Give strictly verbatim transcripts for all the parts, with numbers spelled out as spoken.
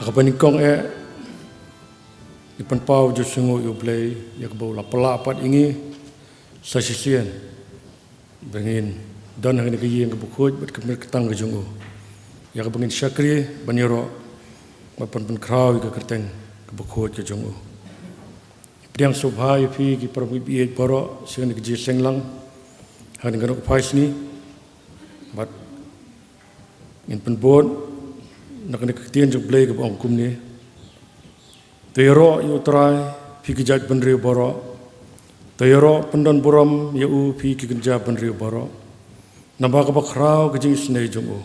Kaba nyngkong eh, ngi pynpaw jingïasngew ïa U Blei ïa kaba u la pynlah pat ïa ngi sa shisien ba ngin don ha kane ka ïing kaba khuid bad ka myrkatang ka jong u, ïa kaba ngin shakri ban ïaroh bad ban pynkhraw ïa ka kyrteng kaba khuid ka jong u. Pdiang sngewbha ïa phi ki para bangeit baroh sha kane ka jingïaseng lang ha kane ka phai sngi. Bad ngin pynbud na kane ka ktien jong U Blei kaba ong kumne: To ïaroh ïa U Trai, phi ki jaitbynriew baroh. To ïaroh pyndon burom ïa u, phi ki kynja bynriew baroh. Namar kaba khraw ka jingisynei jong u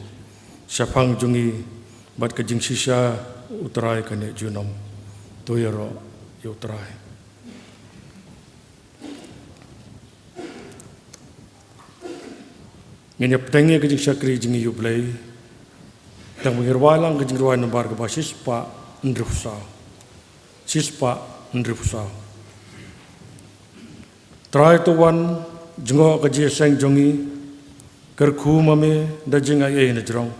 shaphang jong ngi, bad ka jingshisha U Trai ka neh junom. To ïaroh ïa U Trai. Ngin ïa pdiang ïa ka jingshakri jong ngi ïa U Blei, tang ba ngin rwai lang ka jingrwai nambar kaba shispah hynriewphew saw. Shispah hynriewphew saw. Trai, to wan jngoh ka jingïaseng jong ngi, kyrkhu ma me da jingaiei na jrong,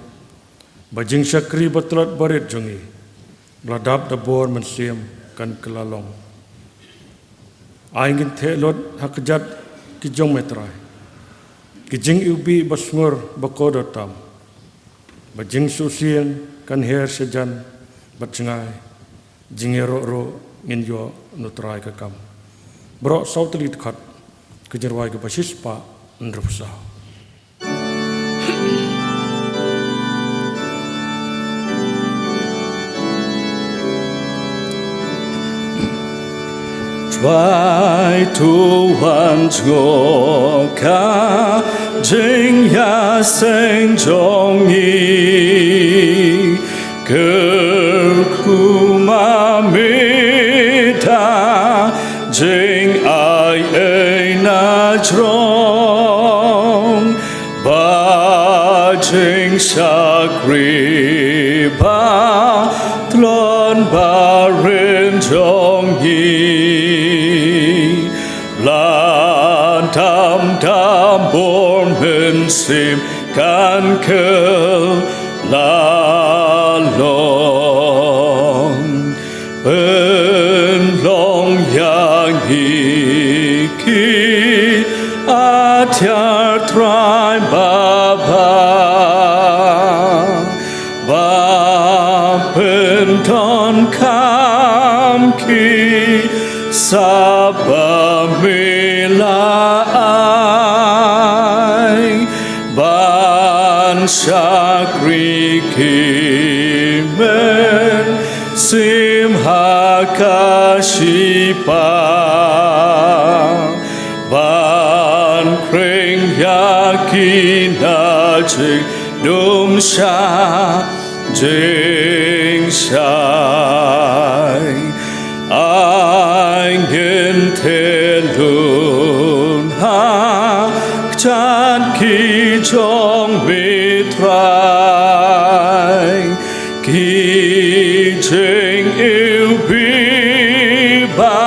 ba jingshakri ba tlot barit jong ngi ba la dap da bor mynsiem kan kylla long. Ai ngin theh lut ha kjat ki jong me Trai, ki jingiwbih ba sngur ba kordor tam, ba jingsngewsih kan her shajan bad jngai. Jingïaroh ruh ngin ïoh na U Trai ka kam. Baroh saw tylli dkhot, ka jingrwai kaba shispah hynriewphew saw. Trai, to wan jngoh ka jingïaseng jong ngi, kyrkhu ma me da jingaiei na jrong, ba jingshakri ba tlot barit jong ngi la dap da bor mynsiem kan kylla long. Pynlong ïa ngi ki atiar Trai Baba, ba pyndonkam ki sap ba me la ai, ban shakri ki mynsiem ha ka shipa, ban khring ïa ki na jingdum sha jingshai. Ai ngin theh lut ha kjat ki jong me Trai, ki jingiwbih ba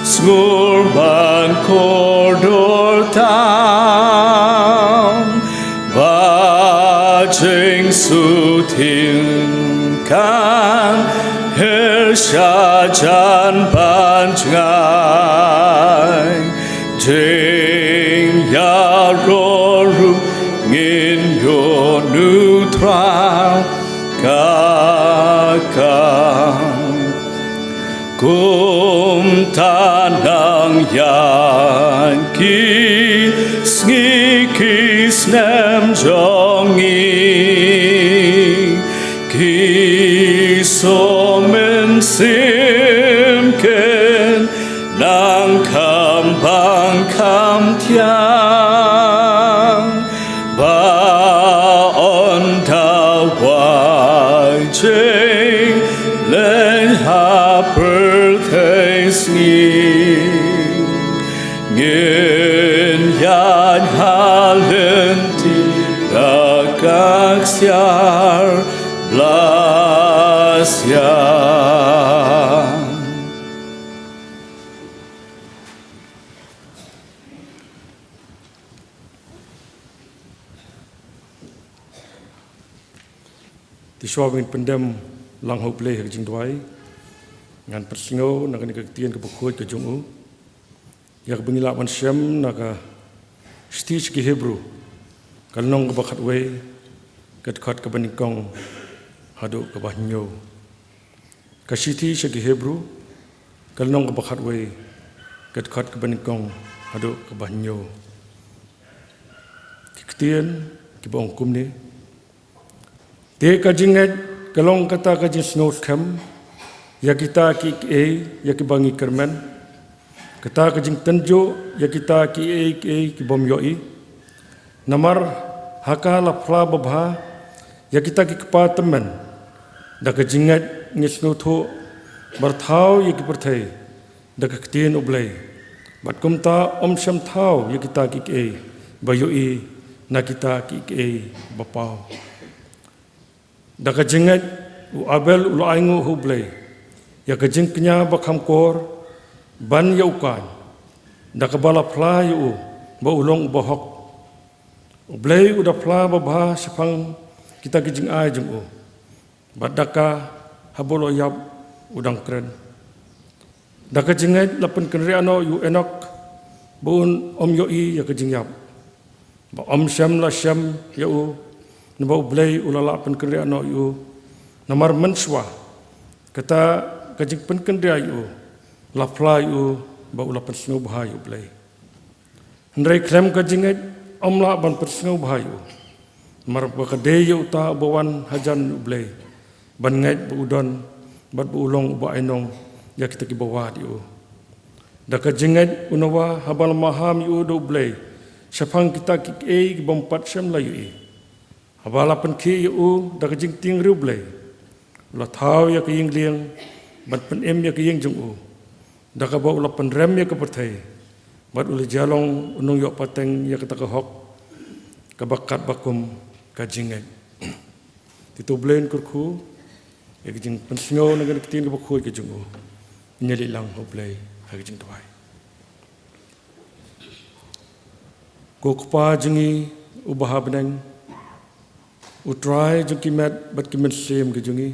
sngur ban kordor tam, ba jingsngewsih kan her shajan ban jngai. Jingïaroh ruh ngin ïoh na U Trai ka kam. Kumta nang ïa ki sngi ki snem jong ngi, ki sawmynsiem kin nang kham bang kham thiang, ba ynda wai jingleiñ ha pyrthei sngi, ngin ïaid ha lynti da ka ksiar blasïang. Te shuwa ba ngin pyndem Lang ha U Blei ha ka jingduwai. Ngan pynsngew na kane ka ktien kaba khuid ka jong u, ïa kaba ngi lah ban shem na ka shithi sha ki Hebru, ka lynnong kaba khatwei, ka dkhot kaba nyngkong haduh kaba hynñiew. Ka shithi sha ki Hebru, ka lynnong kaba khatwei, ka dkhot kaba nyngkong haduh kaba hynñiew. Ki ktien kiba ong kumne: Te ka jingngeit ka long kata ka jingsngewskhem ïa kita kiei kiei ïa kiba ngi kyrmen, kata ka jingtynjuh ïa kita kiei kiei ki bym ïohi. Namar ha ka la phla babha ïa kita ki kpa tymmen. Da ka jingngeit ngi sngewthuh bad thaw ïa ki pyrthei da ka ktien U Blei, bad kumta ym shym thaw ïa kita kiei kiei ba ïohi na kita kiei kiei ba paw. Da ka jingngeit u Abel u la ainguh ha U Blei ïa ka jingkñia ba kham kor ban ïa u Kain, da kaba la phla ïa u ba u long uba hok. U Blei u da phla babha shaphang kita ki jingai jong u, bad da ka haba u la ïap u dang kren. Da ka jingngeit la pynkynriah noh ïa u Enok ba un ym ïohi ïa ka jingïap, ba ym shym la shem ïa u, naba U Blei u la lah pynkynriah noh ïa u. Namar mynshuwa kata ka jingpynkynriah ïa u la phla ïa u ba u la pynsngewbha ïa U Blei. Hynrei khlem ka jingngeit ym lah ban pynsngewbha ïa u, namar ba ka dei ïa uta uba wan hajan U Blei ban ngeit ba u don, bad ba u long uba ainong ïa kita kiba wad ïa u. Da ka jingngeit u Noah, haba la maham ïa u da U Blei shaphang kita kiei kiei ki bym pat shym la ïohi, haba la pynkhih ïa u da ka jingtieng riewblei, u la thaw ïa ka ïing lieng ban pynim ïa ka ïing jong u, da kaba u la pynrem ïa ka pyrthei, bad u la jia long u nongïoh pateng ïa kata ka hok kaba katba kum ka jingngeit. Te to U Blei un kyrkhu ïa ka jingpynsngew na ka ktien kaba khuid ka jong u. Ngin ïaleit lang ha U Blei ha ka jingduwai. Ko Kpa jong ngi uba ha bneng, U Trai jong ki met bad ki mynsiem ki jong ngi,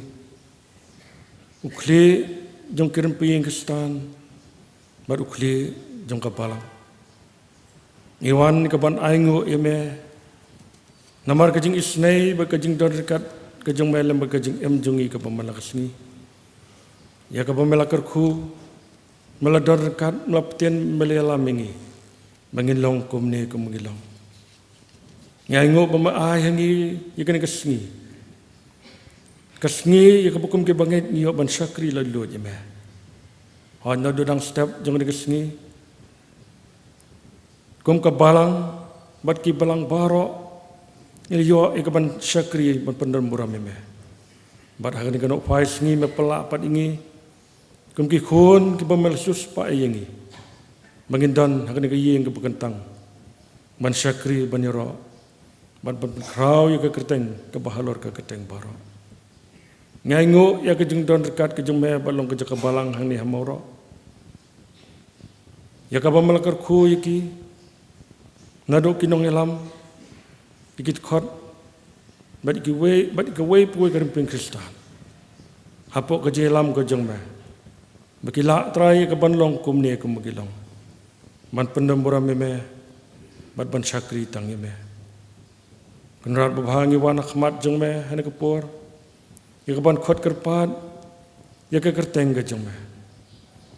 U khlieh jong ki rympei Khristan bad U khlieh jong ka balang, ngi wan ka ban ainguh ïa me namar ka jingisynei bad ka jingdon ryngkat ka jong me lem bad ka jingim jong ngi kaba man la ka sngi. Ïa kaba me la kyrkhu, me la don ryngkat, me la pyntieng, me la ïalam ïa ngi ba ngin long kumne kum ngi long. Ngi ainguh ba me ai ha ngi ïa kane ka sngi, ka sngi ïa kaba kum kiba ngeit ngi ïoh ban shakri laitluid ïa me. Hooid, naduh dang step jong kane ka sngi, kum ka balang bad ki balang baroh, ngi la ïoh ïa ka ban shakri ban pyndon burom ïa me. Bad ha kane ka nohphai sngi me pynlah pat ïa ngi kum ki khun kiba me la shu spah ïa ngi ba ngin don ha kane ka ïing kaba kyntang ban shakri, ban ïaroh, ban, ban pynkhraw ïa ka kyrteng kaba halor ka kyrteng baroh. Ngi ainguh ïa ka jingdon ryngkat ka jong me bad long ka jaka balang hangne ha Mawroh, ïa kaba me la kyrkhu ïa ki naduh ki nongïalam, ïa ki dkhot bad ïa kiwei, bad ïa kawei pa kawei ka rympei Khristan hapoh ka jingïalam ka jong me, ba ki lah trai ïa ka ban long kumne kumba ki long, ban pyndon burom ïa me bad ban shakri tang ïa me. Kynrad babha, ngi wan ha khmat jong me ha kane ka por ïa ka ban khot kyrpad ïa ka kyrteng ka jong me,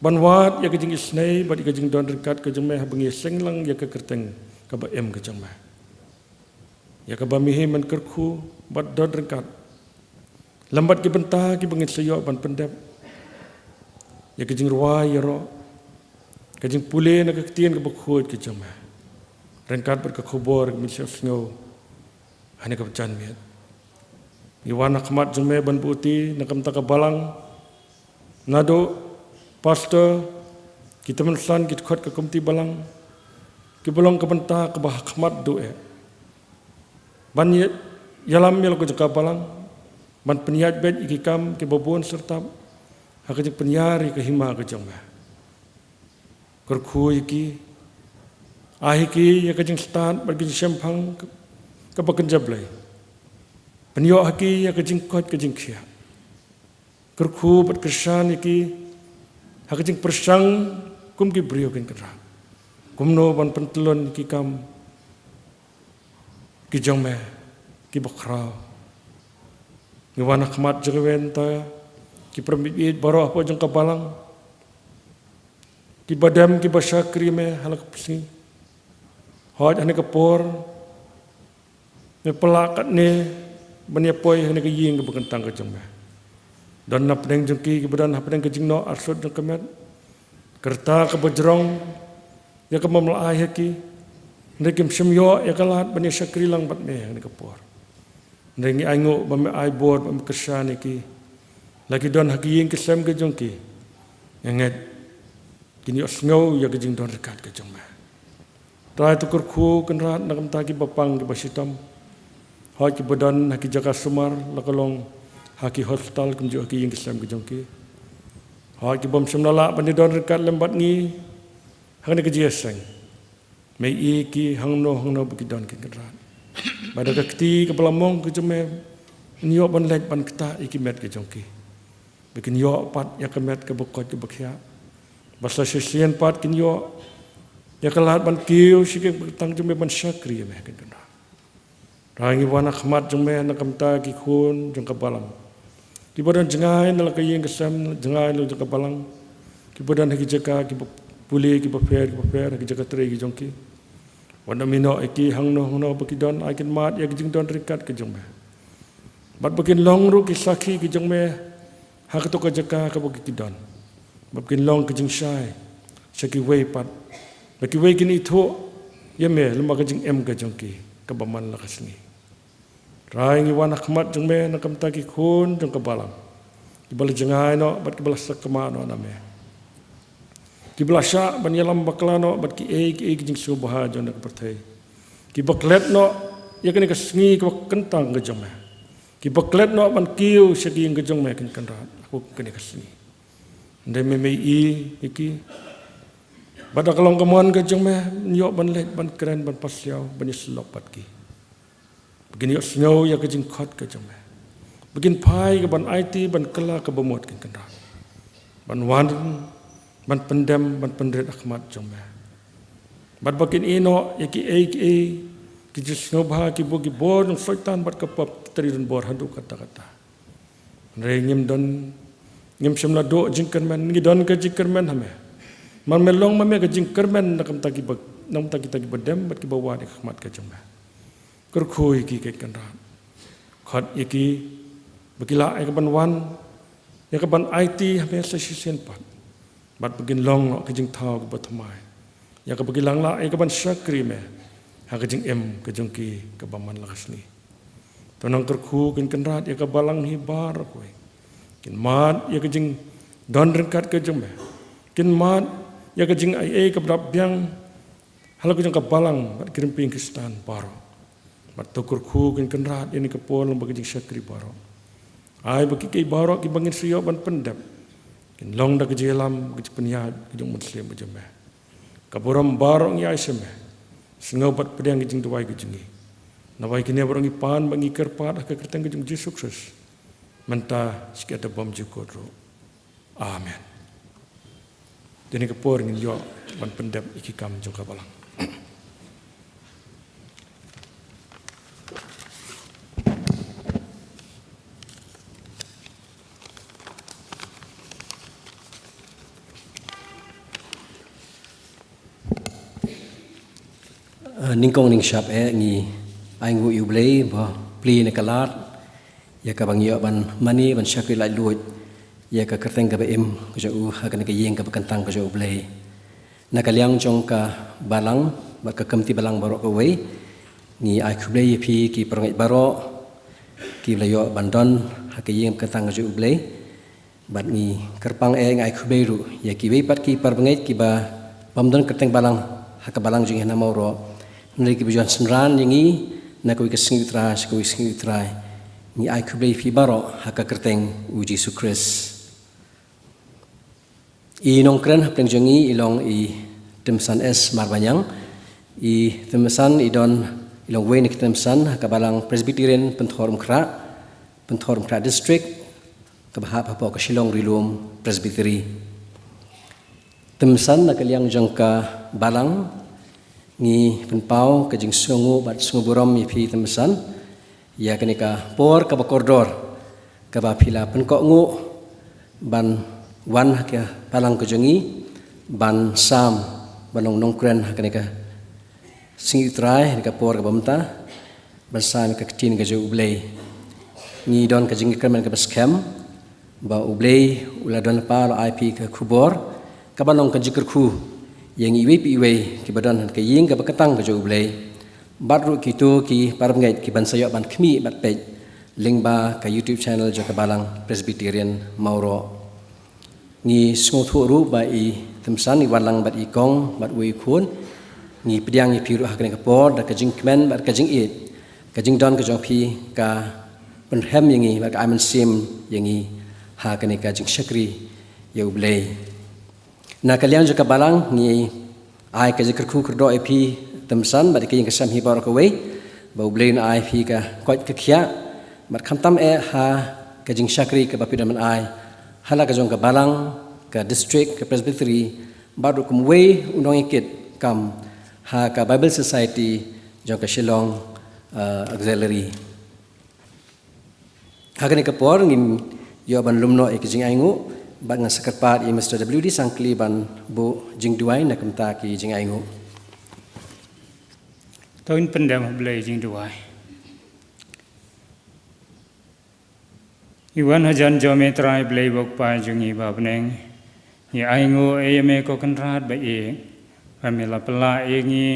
ban wad ïa ka jingisynei bad ïa ka jingdon ryngkat ka jong me haba ngi ïaseng lang ïa ka kyrteng kaba im ka jong me. Ïa kaba me hi men kyrkhu bad don ryngkat lem bad ki bynta kiba ngin sa ïoh ban pyndep ïa ka jingrwai ïaroh, ka jingpule na ka ktien kaba khuid ka jong me ryngkat bad ka khubor kaba ngin sa sngew ha kane ka janmiet. Ngi wan ha khmat jong me ban buh ti na ka bynta ka balang, naduh pastor, ki tymmen san, ki dkhot ka komiti balang, kiba long ka bynta kaba ha khmat duh eh ban ïa, ïalam ïa la ka jaka balang, ban pynïaid beit ïa ki kam kiba bun syrtap ha ka jingpynïar ïa ka hima ka jong me. Kyrkhu ïa ki, ai ha ki ïa ka jingstad bad ka jingshemphang kaba kynja Blei. Pynïoh ha ki ïa ka jingkoit ka jingkhiah. kyrkhu bad kyrshan ïa ki ha ka jingpyrshang kum ki briew, ko Kynrad. Kumno ban pyntlun ïa ki kam ki jong me kiba khraw. Ngi wan ha khmat jong me mynta, ki para bangeit baroh hapoh jong ka balang, kiba dem kiba shakri me ha la ka pynsngi. Hooid, ha kane ka por me pynlah katne ban ïa poi ha kane ka ïing kaba kyntang ka jong me. Don na pdeng jong ki kiba don hapdeng ka jingnoh arsut jong ka met. Ka rta kaba jrong ïa ka bym lah ai ha ki, hynrei kim shym ïoh ïa ka lad ban ïa shakri lang bad me ha kane ka por. Hynrei ngi ainguh ba me ai bor, ba me kyrshan ïa ki. La ki don ha ki ïing ki sem ka jong ki, nga ngeit kin ïohsngew ïa ka jingdon ryngkat ka jong me. Trai, to kyrkhu, Kynrad, na ka bynta kiba pang, kiba shitom. Hooid, kiba don ha ki jaka sumar, la ka long ha ki hospital kumjuh ha ki ïing ki sem ki jong ki. Hooid, ki bym shym la lah ban ïa don ryngkat lem bad ngi ha kane ka jingïaseng. Me ïohi ïa ki hangno hangno ba ki don, ko Kynrad. Bad da ka kti kaba la mong ka jong me, ïoh ban leit ban ktah ïa ki met ki jong ki, ba kin ïoh pat ïa ka met kaba koit kaba khiah. Bad sa shisien pat kin ïoh ïa ka lad ban kiew sha ka kyntang jong me, ban shakri ïa me, ko Kynrad. Trai, ngi wan ha khmat jong me na ka bynta ki khun jong ka balang, kiba don jngai na la ka ïing ka sem, jngai na la jong ka balang, kiba don ha ki jaka kiba pule, kiba pher kiba pher, ha ki jaka trei ki jong ki. Wat nym ïehnoh ïa ki hangno hangno ba ki don, ai kin mad ïa ka jingdon ryngkat ka jong me. Bad ba kin long ruh ki sakhi ki jong me ha kato ka jaka kaba ki don. Ba kin long ka jingshai sha kiwei pat, ba kiwei kin ithuh ïa me lem bad ka jingim ka jong ki kaba man la ka sngi. Trai, ngi wan ha khmat jong me na ka bynta ki khun jong ka balang, kiba la jngai noh bad kiba la sakma noh na me, kiba la shah ban ïalam bakla noh bad kiei kiei ki jingsngewbha jong kane ka pyrthei, kiba klet noh ïa kane ka sngi kaba kyntang ka jong me, kiba klet noh ban kiew sha ka ïing ka jong me, ko Kynrad, ha kane ka sngi. Hynrei me, me ïohi ïa ki. Bad da ka long ka mon ka jong me, men ïoh ban leit ban kren, ban pasiaw, ban ïasyllok bad ki, ba kin ïohsngew ïa ka jingkhot ka jong me, ba kin phai ka ban aiti, ban kylla kaba mut, ko Kynrad, ban wan, ban pyndem, ban pynrit ha khmat jong me. Bad ba kin ïehnoh ïa kiei kiei ki jingsngewbha kiba ki bor jong Soitan bad ka pop ki trei donbor haduh katta katta. Hynrei ngim don, ngim shym la duh jingkyrmen, ngi don ka jingkyrmen ha me. Namar me long ma me ka jingkyrmen na ka bynta kiba, na ka bynta kita kiba dem bad kiba wad ïa ka khmat ka jong me. Kyrkhu ïa ki, ko Kynrad. Khot ïa ki ba ki lah ïa ka ban wan, ïa ka ban aiti ha me sa shisien pat. Bad ba kin long noh ka jingthaw kaba thymmai, ïa kaba ki lah ïa ka ban shakri me ha ka jingim ka jong ki kaba man la ka sngi. To nang kyrkhu, ko Kynrad, ïa ka balang hi baroh kawei. Kin mad ïa ka jingdon ryngkat ka jong me. Kin mad ïa ka jingaiei kaba dap biang ha la ka jong ka balang bad ki rympei Khristan baroh. Bad to kyrkhu, ko Kynrad, ïa kane ka por lem bad ka jingshakri baroh. Ai ba kiei kiei baroh kiba ngin sa ïoh ban pyndep kin long da ka jingïalam, ka jingpynïaid ka jong U Mynsiem ka jong me. Ka burom baroh ngi ai sha me. Sngew bad pdiang ka jingduwai ka jong ngi. Naba ïa kine baroh ngi pan bad ngi kyrpad ha ka kyrteng ka jong U Jisu Khrist, mynta, shikatdei, bymjukut ruh. Amen. Te ha kane ka por ngin ïoh ban pyndep ïa ki kam jong ka balang. Eh, nyngkong nyngshap eh ngi ainguh ïa U Blei ba u plie na ka lad ïa kaba ngi ïoh ban mane, ban shakri laitluid ïa ka kyrteng kaba im ka jong u ha kane ka ïing kaba kyntang ka jong U Blei. Na ka liang jong ka balang bad ka komiti balang baroh kawei, ngi ai khublei ïa phi ki parangeit baroh kiba la ïoh ban don ha ka ïing kaba kyntang ka jong U Blei. Bad ngi kyrpang eh, ngi ai khublei ruh ïa kiwei pat ki parabangeit kiba bym don kyrteng balang ha ka balang jong ngi ha Mawroh, hynrei kiba ju wan synran ïa ngi na kawei ka sngi U Trai sha kawei ka sngi U Trai. Ngi ai khublei ïa phi baroh ha ka kyrteng U Jisu Khrist. I nongkren hapdeng jong ngi i long i Tymsan S Marbaniang. I Tymsan i don, i long uwei na ki tymsan ha ka Balang Presbyterian Pynthorumkhrah, Pynthorumkhrah District. kaba hap hapoh ka Shillong Rilum Presbytery. Te mynsan na ka liang jong ka balang ngi pynpaw ka jingsngewnguh bad sngewburom ïa phi te mynsan ïa kane ka por kaba kordor kaba phi la pynkohnguh ban wan ha ka balang ka jong ngi ban sam ban long nongkren ha kane ka sngi U Trai ha ka por kaba mynta ban sam ïa ka ktien ka jong U Blei. Ngi don ka jingkyrmen kaba skhem ba U Blei u la don lypa, u la ai phi ka khubor kaba long ka jingkyrkhu ïa ngi iwei pa iwei kiba don ha ka ïing kaba kyntang ka jong U Blei, bad ruh kito ki parabangeit kiban sa ïoh ban khmih bad peit lyngba ka YouTube channel jong ka Balang Presbyterian Mawroh. Ngi sngewthuh ruh ba i te mynsan i Wanlang bad i Kong bad uwei u khun, ngi pdiang ïa phi ruh ha kane ka por da ka jingkmen bad ka jingïeit. Ka jingdon ka jong phi ka pynrhem ïa ngi bad ka ai mynsiem ïa ngi ha kane ka jingshakri ïa U Blei. Na ka liang jong ka balang ngi ai ka jingkyrkhu kyrdoh ïa phi te mynsan bad ïa ka ïing ka sem hi baroh kawei, ba U Blei un ai phi ka koit ka khiah bad khamtam eh ha ka jingshakri kaba phi don ban ai ha la ka jong ka balang, ka district, ka presbytery, bad ruh kum uwei u nongïakit kam ha ka Bible Society jong ka Shillong, uh, Auxiliary. Ha kane ka por ngin ïoh ban lum noh ïa ki jingainguh bad ngan sa kyrpad ïa Mister W D Sangkli ban buh jingduwai na ka bynta ki jingainguh. To ngin pyndem ha U Blei jingduwai. Ngi wan hajan jong me Trai Blei bad Kpa jong ngi ba ha bneng. Ngi ainguh ïa me ko Kynrad ba ïeit, ba me la pynlah ïa ngi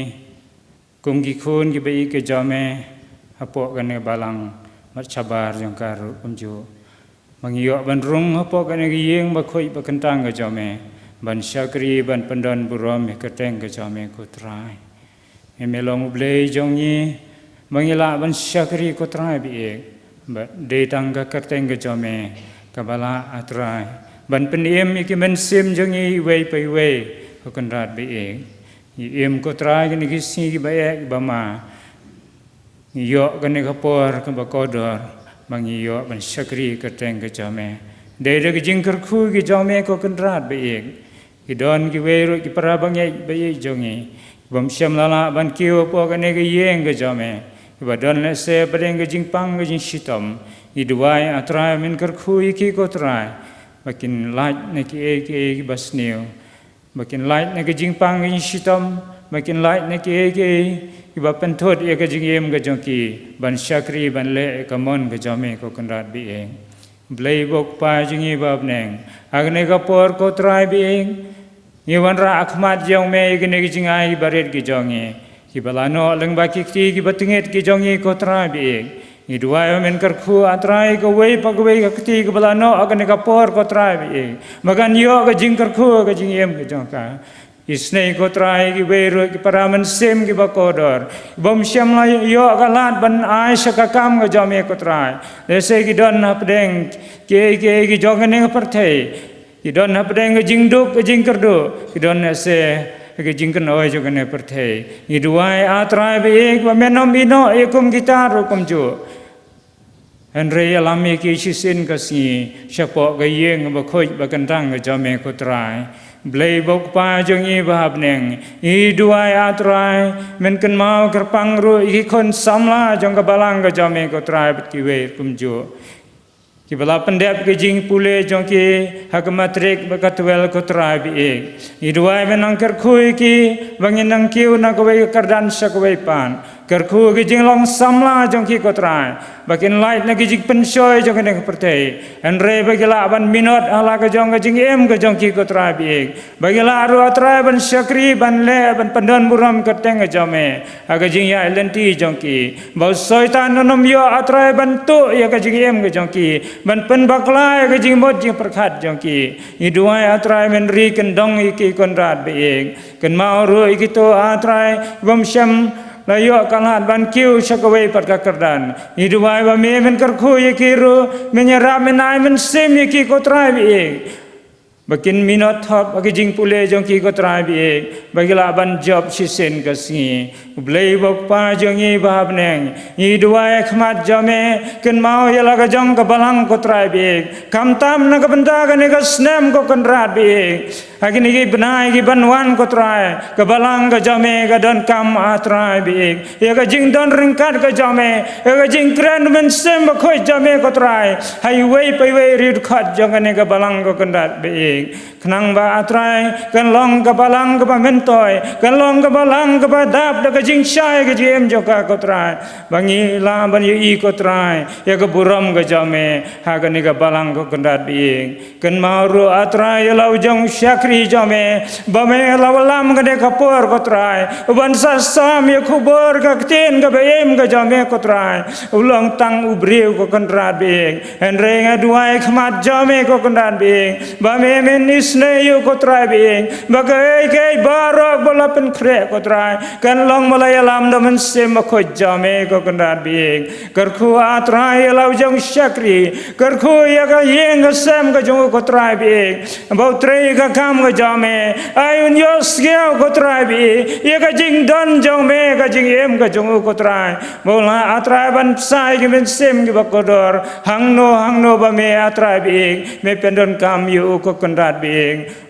kum ki khun kiba ïeit ka jong me hapoh kane ka balang bad shabar jong ka ruh kumjuh. Ba ngi ïoh ban rung hapoh kane ka ïing bakhuid bakyntang ka jong me ban shakri ban pyndon burom ïa ka kyrteng ka jong me ko Trai. Me me long U Blei jong ngi, ba ngi lah ban shakri ko Trai ba ïeit, bad dei tang ka kyrteng ka jong me kaba lah A Trai ban pynim ïa ki mynsiem jong ngi iwei pa iwei ko Kynrad ba ïeit. Ngi im ko Trai kine ki sngi kiba eh kiba ma. Ngi ïoh kane ka por kaba kordor ba ngi ïoh ban shakri ka kyrteng ka jong me. Dei da ka jingkyrkhu ka jong me ko Kynrad ba ïeit. Ki don kiwei ruh ki parabangeit ba ïeit jong ngi, ki bym shym la lah ban kiew hapoh kane ka ïing ka jong me, kiba don lehse hapdeng ka jingpang ka jingshitom. Ngi duwai A Trai men kyrkhu ïa ki ko Trai, ba kin lait na kiei kiei kiba sniew, ba kin lait na ka jingpang ka jingshitom, ba kin lait na kiei kiei kiba pynthut ïa ka jingim ka jong ki ban shakri ban leh ïa ka mon ka jong me ko Kynrad ba ïeit. Blei bad Kpa jong ngi ba ha bneng, ha kane ka por ko Trai ba ïeit, ngi wanrah ha khmat jong me ïa kine ki jingai kiba rit ki jong ngi, kiba la noh lyngba ki kti kiba tyngit ki jong ngi ko Trai ba ïeit. Ngi duwai ba men kyrkhu A Trai kawei pa kawei ka kti kaba la noh ha kane ka por ko Trai ba ïeit, ba kan ïoh ka jingkyrkhu ka jingim ka jong ka. Isynei ko Trai kiwei ruh ki para mynsiem kiba kordor, bym shym la ïoh ka lad ban ai sha ka kam ka jong me ko Trai. Lehse ki don hapdeng kiei kiei ki jong kane ka pyrthei, ki don hapdeng ka jingduk ka jingkyrduh, ki don lehse ka jingkynoi jong kane ka pyrthei. Ngi duwai A Trai ba ïeit ba men ym ïehnoh ïa kum kita ruh kumjuh. Hynrei ïalam ïa ki shisien ka sngi shapoh ka ïing bakhuid bakyntang ka jong me ko Trai. Blei bad Kpa jong ngi ba ha bneng, ngi duwai A Trai men kynmaw kyrpang ruh ïa ki khun samla jong ka balang ka jong me ko Trai bad kiwei kumjuh, kiba la pyndep ki jingpule jong ki ha ka matrik bad ka twelve ko Trai ba ïeit. Ngi duwai men nang kyrkhu ïa ki ba ngin nang kiew na kawei ka kyrdan sha kawei pat. Kyrkhu ïa ka jinglong samla jong ki ko Trai, ba kin lait na ka jingpynshoi jong kane ka pyrthei, hynrei ba ki lah ban minot ha la ka jong ka jingim ka jong ki ko Trai ba ïeit. Ba ki lah ruh A Trai ban shakri ban leh ban pyndon burom ka kyrteng ka jong me ha ka jingïaid lynti jong ki, ba u Soitan un ym ïoh A Trai ban tuh ïa ka jingim ka jong ki, ban pynbakla ïa ka jingmut jingpyrkhat jong ki. Ngi duwai A Trai men ri kyndong ïa ki ko Kynrad ba ïeit. Kynmaw ruh ïa kito A Trai bym shym la ïoh ka lad ban kiew sha kawei pat ka kyrdan. Ngi duwai ba me men kyrkhu ïa ki ruh, men ïarap, men ai mynsiem ïa ki ko Trai ba ïeit. ba kin minot thop ha ka jingpule jong ki, ko Trai ba ïeit, ba ki lah ban jop shisien ka sngi. U Blei, U Kpa jong ngi ba ha bneng, ngi duwai ha khmat jong me, kynmaw ïa la ka jong ka balang, ko Trai ba ïeit, khamtam na ka bynta kane ka snem, ko Kynrad ba ïeit. Ha kine ki bnai ki ban wan, ko Trai, ka balang ka jong me ka donkam, ah Trai ba ïeit, ïa ka jingdon ryngkat ka jong me, ïa ka jingkren Mynsiem Bakhuid jong me, ko Trai, ha iwei pa iwei ri dkhot jong kane ka balang, ko Kynrad ba ïeit. Khnang ba, ah Trai, kan long ka balang kaba myntoi, kan long ka balang kaba dap da ka jingshai ka jingim jong ka, ko Trai, ba ngi lah ban ïohi, ko Trai, ïa ka burom ka jong me ha kane ka balang, ko Kynrad ba ïeit. Kynmaw ruh, ah Trai, ïa la u jong u shakri jong me, ba me la wallam kane ka por, ko Trai, u ban sa sam ïa ka khubor ka ktien kaba im ka jong me, ko Trai. U long tang u briew, ko Kynrad ba ïeit, hynrei nga duwai ha khmat jong me, ko Kynrad ba ïeit, ba me men isynei ïa u, ko Trai ba ïeit, ba kaei kaei baroh ba la pynkhreh, ko Trai, kan long ba la ïalam da u Mynsiem Bakhuid jong me, ko Kynrad ba ïeit. Kyrkhu, ah Trai, ïa la u jong u shakri, kyrkhu ïa ka ïing ka sem ka jong u, ko Trai ba ïeit, ba u trei ka kam ka jong me. Ai un ïohsngew, ko Trai ba ïeit, ïa ka jingdon jong me, ka jingim ka jong u, ko Trai, ba u lah, ah Trai, ban bsa ïa ki mynsiem kiba kordor hangno hangno ba me, ah Trai ba ïeit, me pyndonkam ïa u, ko Kynrad ba ïeit.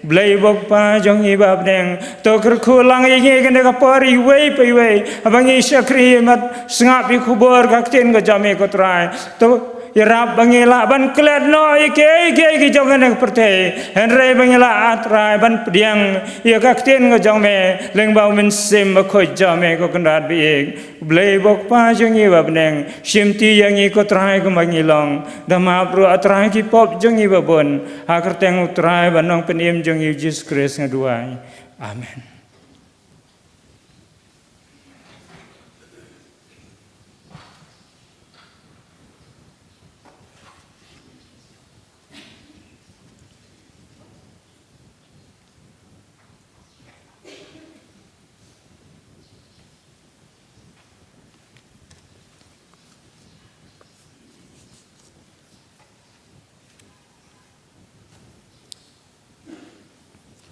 Blei, U Kpa jong ngi ba ha bneng, to kyrkhu lang ïa ngi ha kane ka por iwei pa iwei, haba ngi shakri, mat, sngap ïa ka khubor ka ktien ka jong me, ko Trai. To ïarap ba ngi lah ban klet noh ïa kiei kiei ki jong kane ka pyrthei, hynrei ba ngi lah, ah Trai, ban pdiang ïa ka ktien ka jong me lyngba u Mynsiem Bakhuid jong me, ko Kynrad ba ïeit. Blei, U Kpa jong ngi ba ha bneng, shimti ïa ngi, ko Trai, kumba ngi long, da map ruh, ah Trai, ki pop jong ngi ba bun, ha kyrteng u Trai bad Nongpynim jong ngi, u Jisu Khrist, nga duwai. Amen.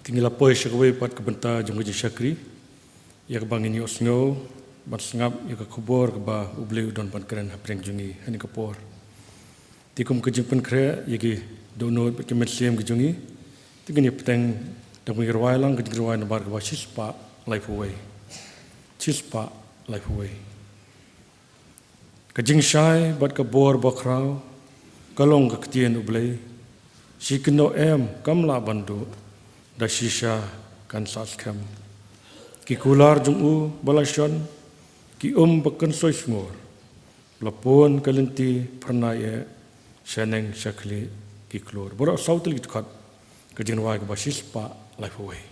Te ngi la poi sha kawei pat ka bynta jong ka jingshakri, ïa kaba ngin ïohsngew bad sngap ïa ka khubor kaba U Blei u don ban kren hapdeng jong ngi ha kane ka por. Te kum ka jingpynkhreh ïa ki dohnud bad ki mynsiem ki jong ngi, te ngin ïa bteng da kaba ngi rwai lang ka jingrwai nambar kaba shispah laiphew wei. Shispah laiphew wei. Ka jingshai bad ka bor bakhraw ka long ka ktien U Blei. Shi kynnoh em kam lah ban duh, da shisha kan sah skhem. Ki kular jong u ba la shon, ki um ba kynsoi sngur, la pun ka lynti phyrnai eh, shaneng shakhlieh ki klur. Baroh saw tylli ki dkhot, ka jingrwai kaba shispah laiphew wei.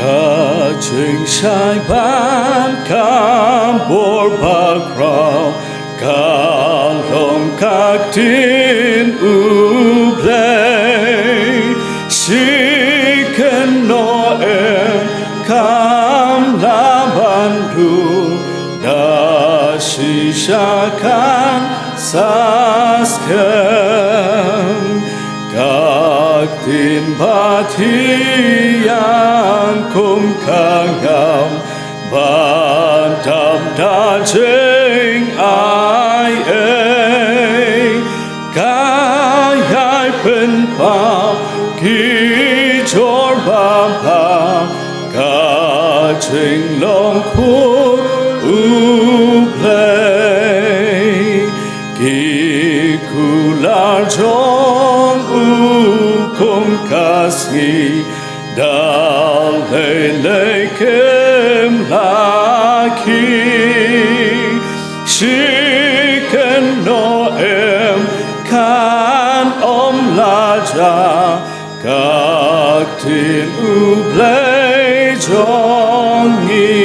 Ka jingshai bad ka bor bakhraw ka long ka ktien U Blei. Shi kynnoh em kam lah ban duh, da shisha kan sah skhem. Ka ktien ba thiang kum ka ngam, ba dap da jingai ei. Ka ïai pynpaw ki jor ba bha, ka jinglong khuid U Blei. Ki kular jong u kum ka sngi, da lei lei kim la khih. Shi kynnoh em kan ym la jah, ka ktien U Blei jong ngi.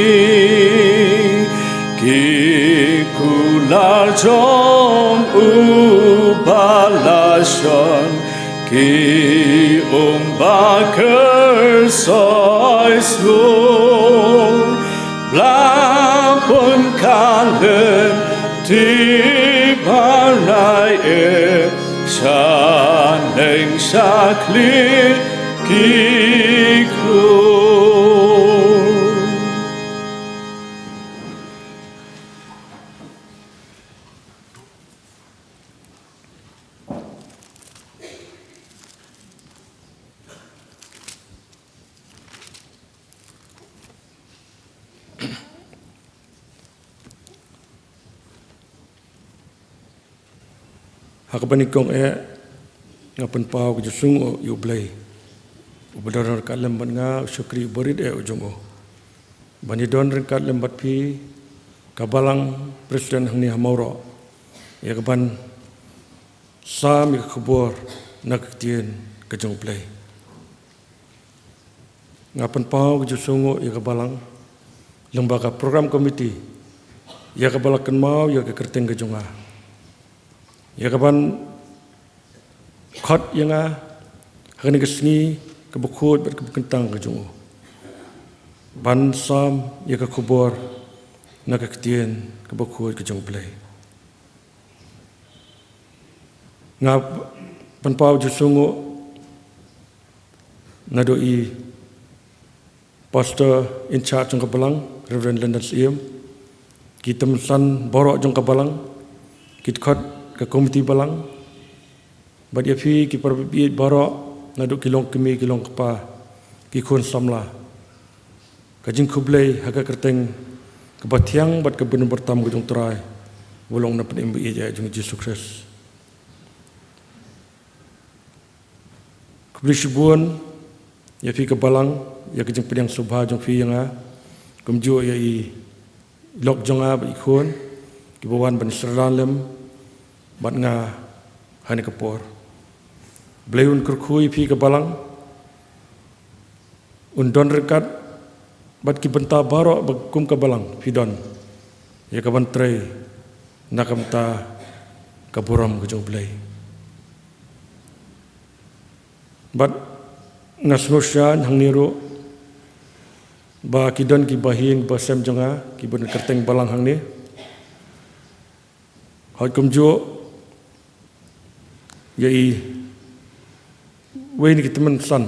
Ki kular jong u ba la shon, ki um ba kyn Soi sung bla pun kalen ti barai e shaneng shakli ki kru. Ha kaba nyngkong eh nga pynpaw ka jingsngew ïa U Blei uba don ryngkat lem bad nga, u shakri uba rit eh u jong u, ban ïadon ryngkat lem bad phi ka balang president hangne ha Mawroh ïa kaban sam ïa ka khubor na ka ktien ka jong U Blei. Nga pynpaw ka jingsngew ïa ka balang lyngba ka program committee ïa kaba la kynmaw ïa ka kyrteng ka jong nga, ïa kaban khot ïa nga ha kane ka sngi kaba khuid bad kaba kyntang ka jong u, ban sam ïa ka khubor na ka ktien kaba khuid ka jong U Blei. Nga pynpaw jingsngew naduh i Pastor in charge jong ka balang, Reverend Lyndon Syiem, ki tymmen san baroh jong ka balang, ki dkhot ka komiti balang, bad ïa phi ki para bapli baroh, naduh ki long kmie ki long kpa, ki khun samla. Ka jingkhublei ha ka kyrteng kaba thiang bad kaba bynta tam ka jong U Trai, ba long na pdeng ba ïeit jong Jisu Khrist. Khublei shibun ïa phi ka balang ïa ka jingpdiang sngewbha jong phi ïa nga, kumjuh ïa i lok jong nga bad i khun kiba wan ban syrdan lem bad nga ha kane ka por. Blei un kyrkhu ïa phi ka balang, un don ryngkat bad ki bynta baroh ba kum ka balang phi don ïa kaban trei na ka bynta ka burom ka jong U Blei. Bad nga sngewsih hangne ruh ba ki don ki bahaïing bahasem jong nga kiba don kyrteng balang hangne. Hooid kumjuh ïa i wei na ki tymmen san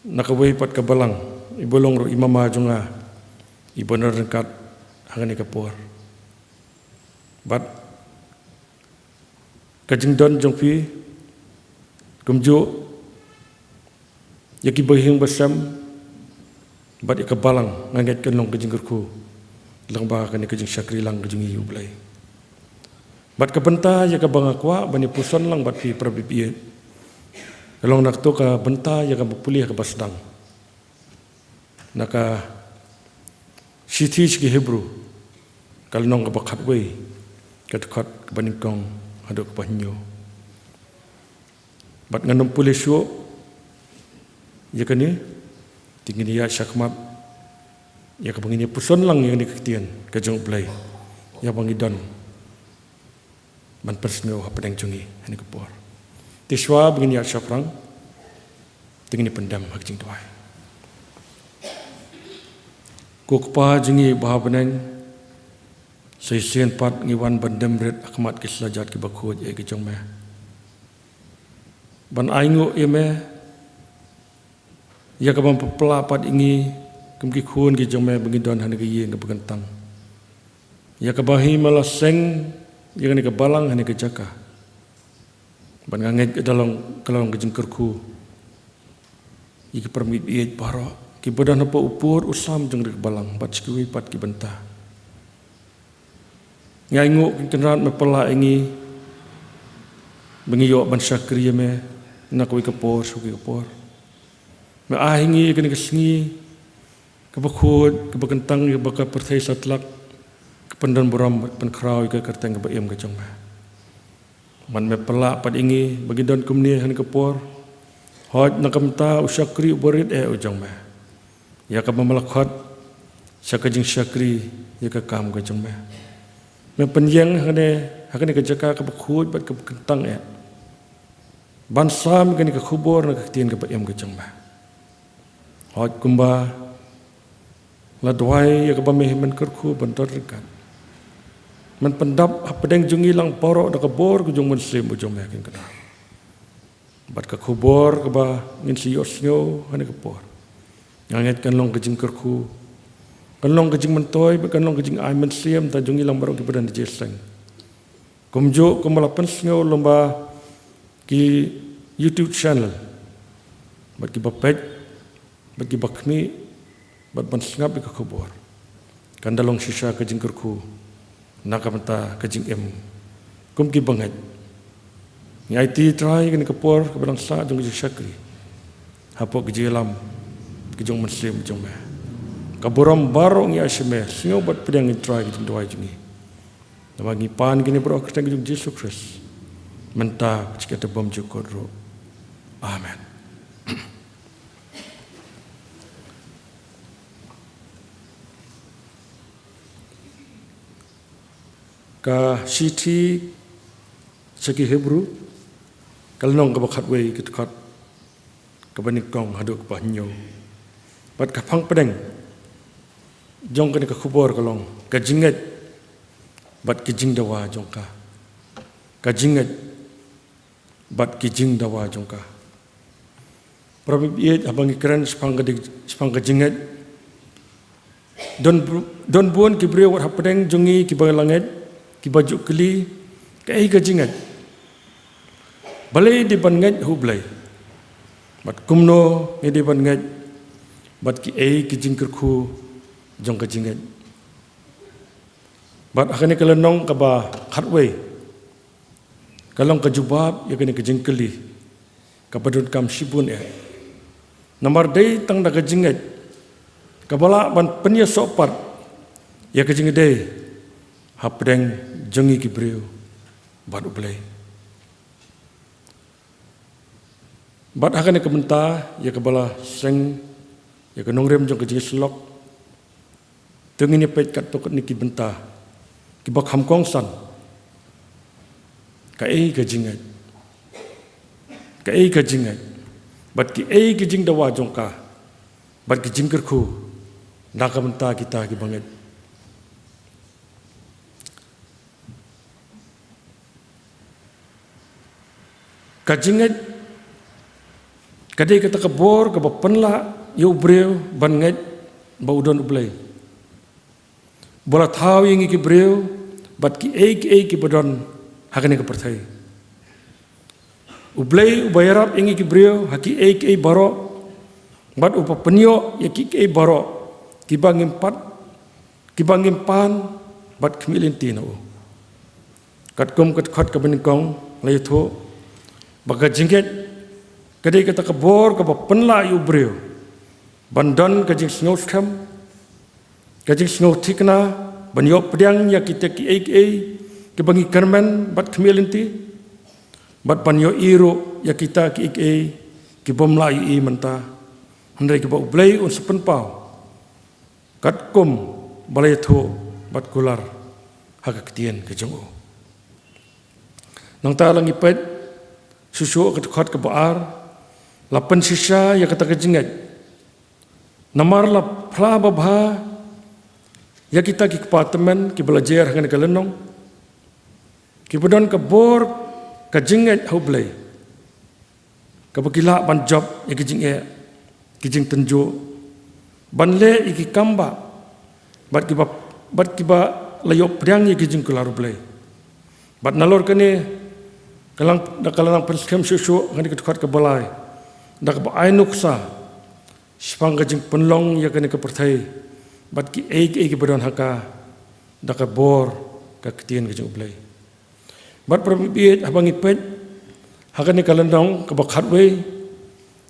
na kawei pat ka balang iba long ruh i mama jong nga iba don ryngkat ha kane ka por. Bad ka jingdon jong phi kumjuh ïa ki bahaïing bahasem bad ïa ka balang nga ngeit kan long ka jingkyrkhu lyngba kane ka jingshakri lang ka jong ngi ïa U Blei. Bad ka bynta ïa kaba nga kwah ban ïa puson lang bad phi para bapli, ka long na kato ka bynta ïa kaba pule kaba sdang na ka shithi sha ki Hebru, ka lynnong kaba khatwei, ka dkhot kaba nyngkong haduh kaba hynñiew. Bad ngan ym pule shuh ïa kane, te ngin ïa shakmat ïa kaba ngin ïa puson lang ïa kane ka ktien ka jong U Blei ïa ba ngi don ban pynsngew hapdeng jong ngi ha kane ka por. Te shuwa ba ngin ïa shaphrang, te ngin ïa pyndem ha ka jingduwai. Ko Kpa jong ngi ba ha bneng, sa shisien pat ngi wan ban dem rit ha khmat ki slajat kiba khuid eh ki jong me, ban ainguh ïa me ïa kaba me pynplah pat ïa ngi kum ki khun ki jong me ba ngi don ha kane ka ïing kaba kyntang, ïa kaba hi me la seng ïa kane ka balang ha kane ka jaka. Bad nga ngeit ka long, ka long ka jingkyrkhu ïa ki para bapli baroh kiba don hapoh u pud u sam jong kane ka balang bad sha kiwei pat ki bynta. Nga ainguh Kynrad me pynlah ïa ngi ba ngi ïoh ban shakri ïa me na kawei ka por sha kawei ka por. Me ai ïa ngi kane ka sngi kaba khuid, kaba kyntang, kaba ka pyrthei satlak ka pyndon burom, pynkhraw ïa ka kyrteng kaba im ka jong me. Bad me pynlah pat ïa ngi ba ngi don kumne ha kane ka por, hooid na ka bynta u shakri uba rit eh u jong me, ïa kaba me la khot sha ka jingshakri ïa ka kam ka jong me. Me pynïeng ha kane, ha kane ka jaka kaba khuid bad kaba kyntang eh, ban sam ïa kane ka khubor na ka ktien kaba im ka jong me. Hooid kumba la duwai ïa kaba me hi men kyrkhu ban don ryngkat, men pyndap hapdeng jong ngi lang baroh da ka bor ka jong u Mynsiem u jong me ha kane ka daw. Bad ka khubor kaba ngin sa ïohsngew ha kane ka por, nga ngeit kan long ka jingkyrkhu, kan long ka jingmyntoi bad kan long ka jingai mynsiem da jong ngi lang baroh kiba don ha jingïaseng. Kumjuh kumba la pynsngew lyngba ki YouTube channel, bad kiba peit, bad kiba khmih, bad ban sngap ïa ka khubor, kan da long shisha ka jingkyrkhu na ka bynta ka jingim kum ki bangeit. Ngi aiti Trai ïa kane ka por kaba dang sah jong ka jingshakri hapoh ka jingïalam ka jong u Mynsiem jong me. Ka burom baroh ngi ai sha me, sngew bad pdiang, ïa Trai, ka jingduwai jong ngi. Namar ngi pan kine baroh ha ka kyrteng ka jong u Jisu Khrist, mynta bad shikatdei bymjukut ruh. Amen. Ka shithi sha ki Hebru, ka lynnong kaba khatwei, ka dkhot kaba nyngkong haduh kaba hynñiew. Bad ka phang pdeng jong kane ka khubor ka long ka jingngeit bad ki jingdawa jong ka. Ka jingngeit bad ki jingdawa jong ka. Para bangeit, haba ngi kren shaphang ka di-, shaphang ka jingngeit, don br-, don bun ki briew wat hapdeng jong ngi kiba la ngeit, kiba ju kylli kaei ka jingngeit, balei dei ban ngeit ha U Blei, bad kumno ngi dei ban ngeit, bad kiei ki jingkyrkhu jong ka jingngeit. Bad ha kane ka lynnong kaba khatwei, ka long ka jubab ïa kane ka jingkylli kaba donkam shibun eh. Namar dei tang da ka jingngeit kaba lah ban pynïasoh pat ïa ka jingïadei hapdeng jong ngi ki briew bad U Blei. Bad ha kane ka bynta ïa kaba la seng ïa ka nongrim jong ka jingïasyllok, to ngin ïa peit katto katne ki bynta kiba kham kongsan. Kaei ka jingngeit, kaei ka jingngeit, bad kiei ki jingdawa jong ka, bad ki jingkyrkhu na ka bynta kita kiba ngeit. Ka jingngeit ka dei kata ka bor kaba pynlah ïa u briew ban ngeit ba u don U Blei, ba la thaw ïa ngi ki briew bad kiei kiei kiba don ha kane ka pyrthei. U Blei uba ïarap ïa ngi ki briew ha kiei kiei baroh, bad uba pynïoh ïa kiei kiei baroh kiba ngim pat, kiba ngim pan bad khmih lynti na u. Katkum ka dkhot kaba nyngkong la ïathuh ba ka jingngeit ka dei kata ka bor kaba pynlah ïa u briew ban don ka jingsngewskhem, ka jingsngewthikna, ban ïoh pdiang ïa kita kiei kiei kiba ngi kyrmen bad khmih lynti, bad ban ïohi ruh ïa kita kiei kiei kibym lah ïohi mynta, hynrei kiba U Blei un sa pynpaw, katkum ba la ïathuh bad kular ha ka ktien ka jong u. Nangta la ngi peit shuh shuh ka dkhot kaba ar, la pynshisha ïa kata ka jingngeit. Namar la phla babha ïa kita ki kpa tymmen kiba la jer ha kane ka lynnong, kiba don ka bor ka jingngeit ha U Blei, kaba ki lah ban jop ïa ki jingeh, ki jingtynjuh, ban leh ïa ki kam bah, bad kiba, bad kiba la ïoh pdiang ïa ki jingkular U Blei. Bad nalor kane ka la, da ka la nang pynskhem shuh shuh ha kane ka dkhot kaba lai, da kaba ai nuksa shaphang ka jingpynlong ïa kane ka pyrthei bad kiei kiei kiba don ha ka, da ka bor ka ktien ka jong U Blei. Bad para bangeit, haba ngi peit ha kane ka lynnong kaba khatwei,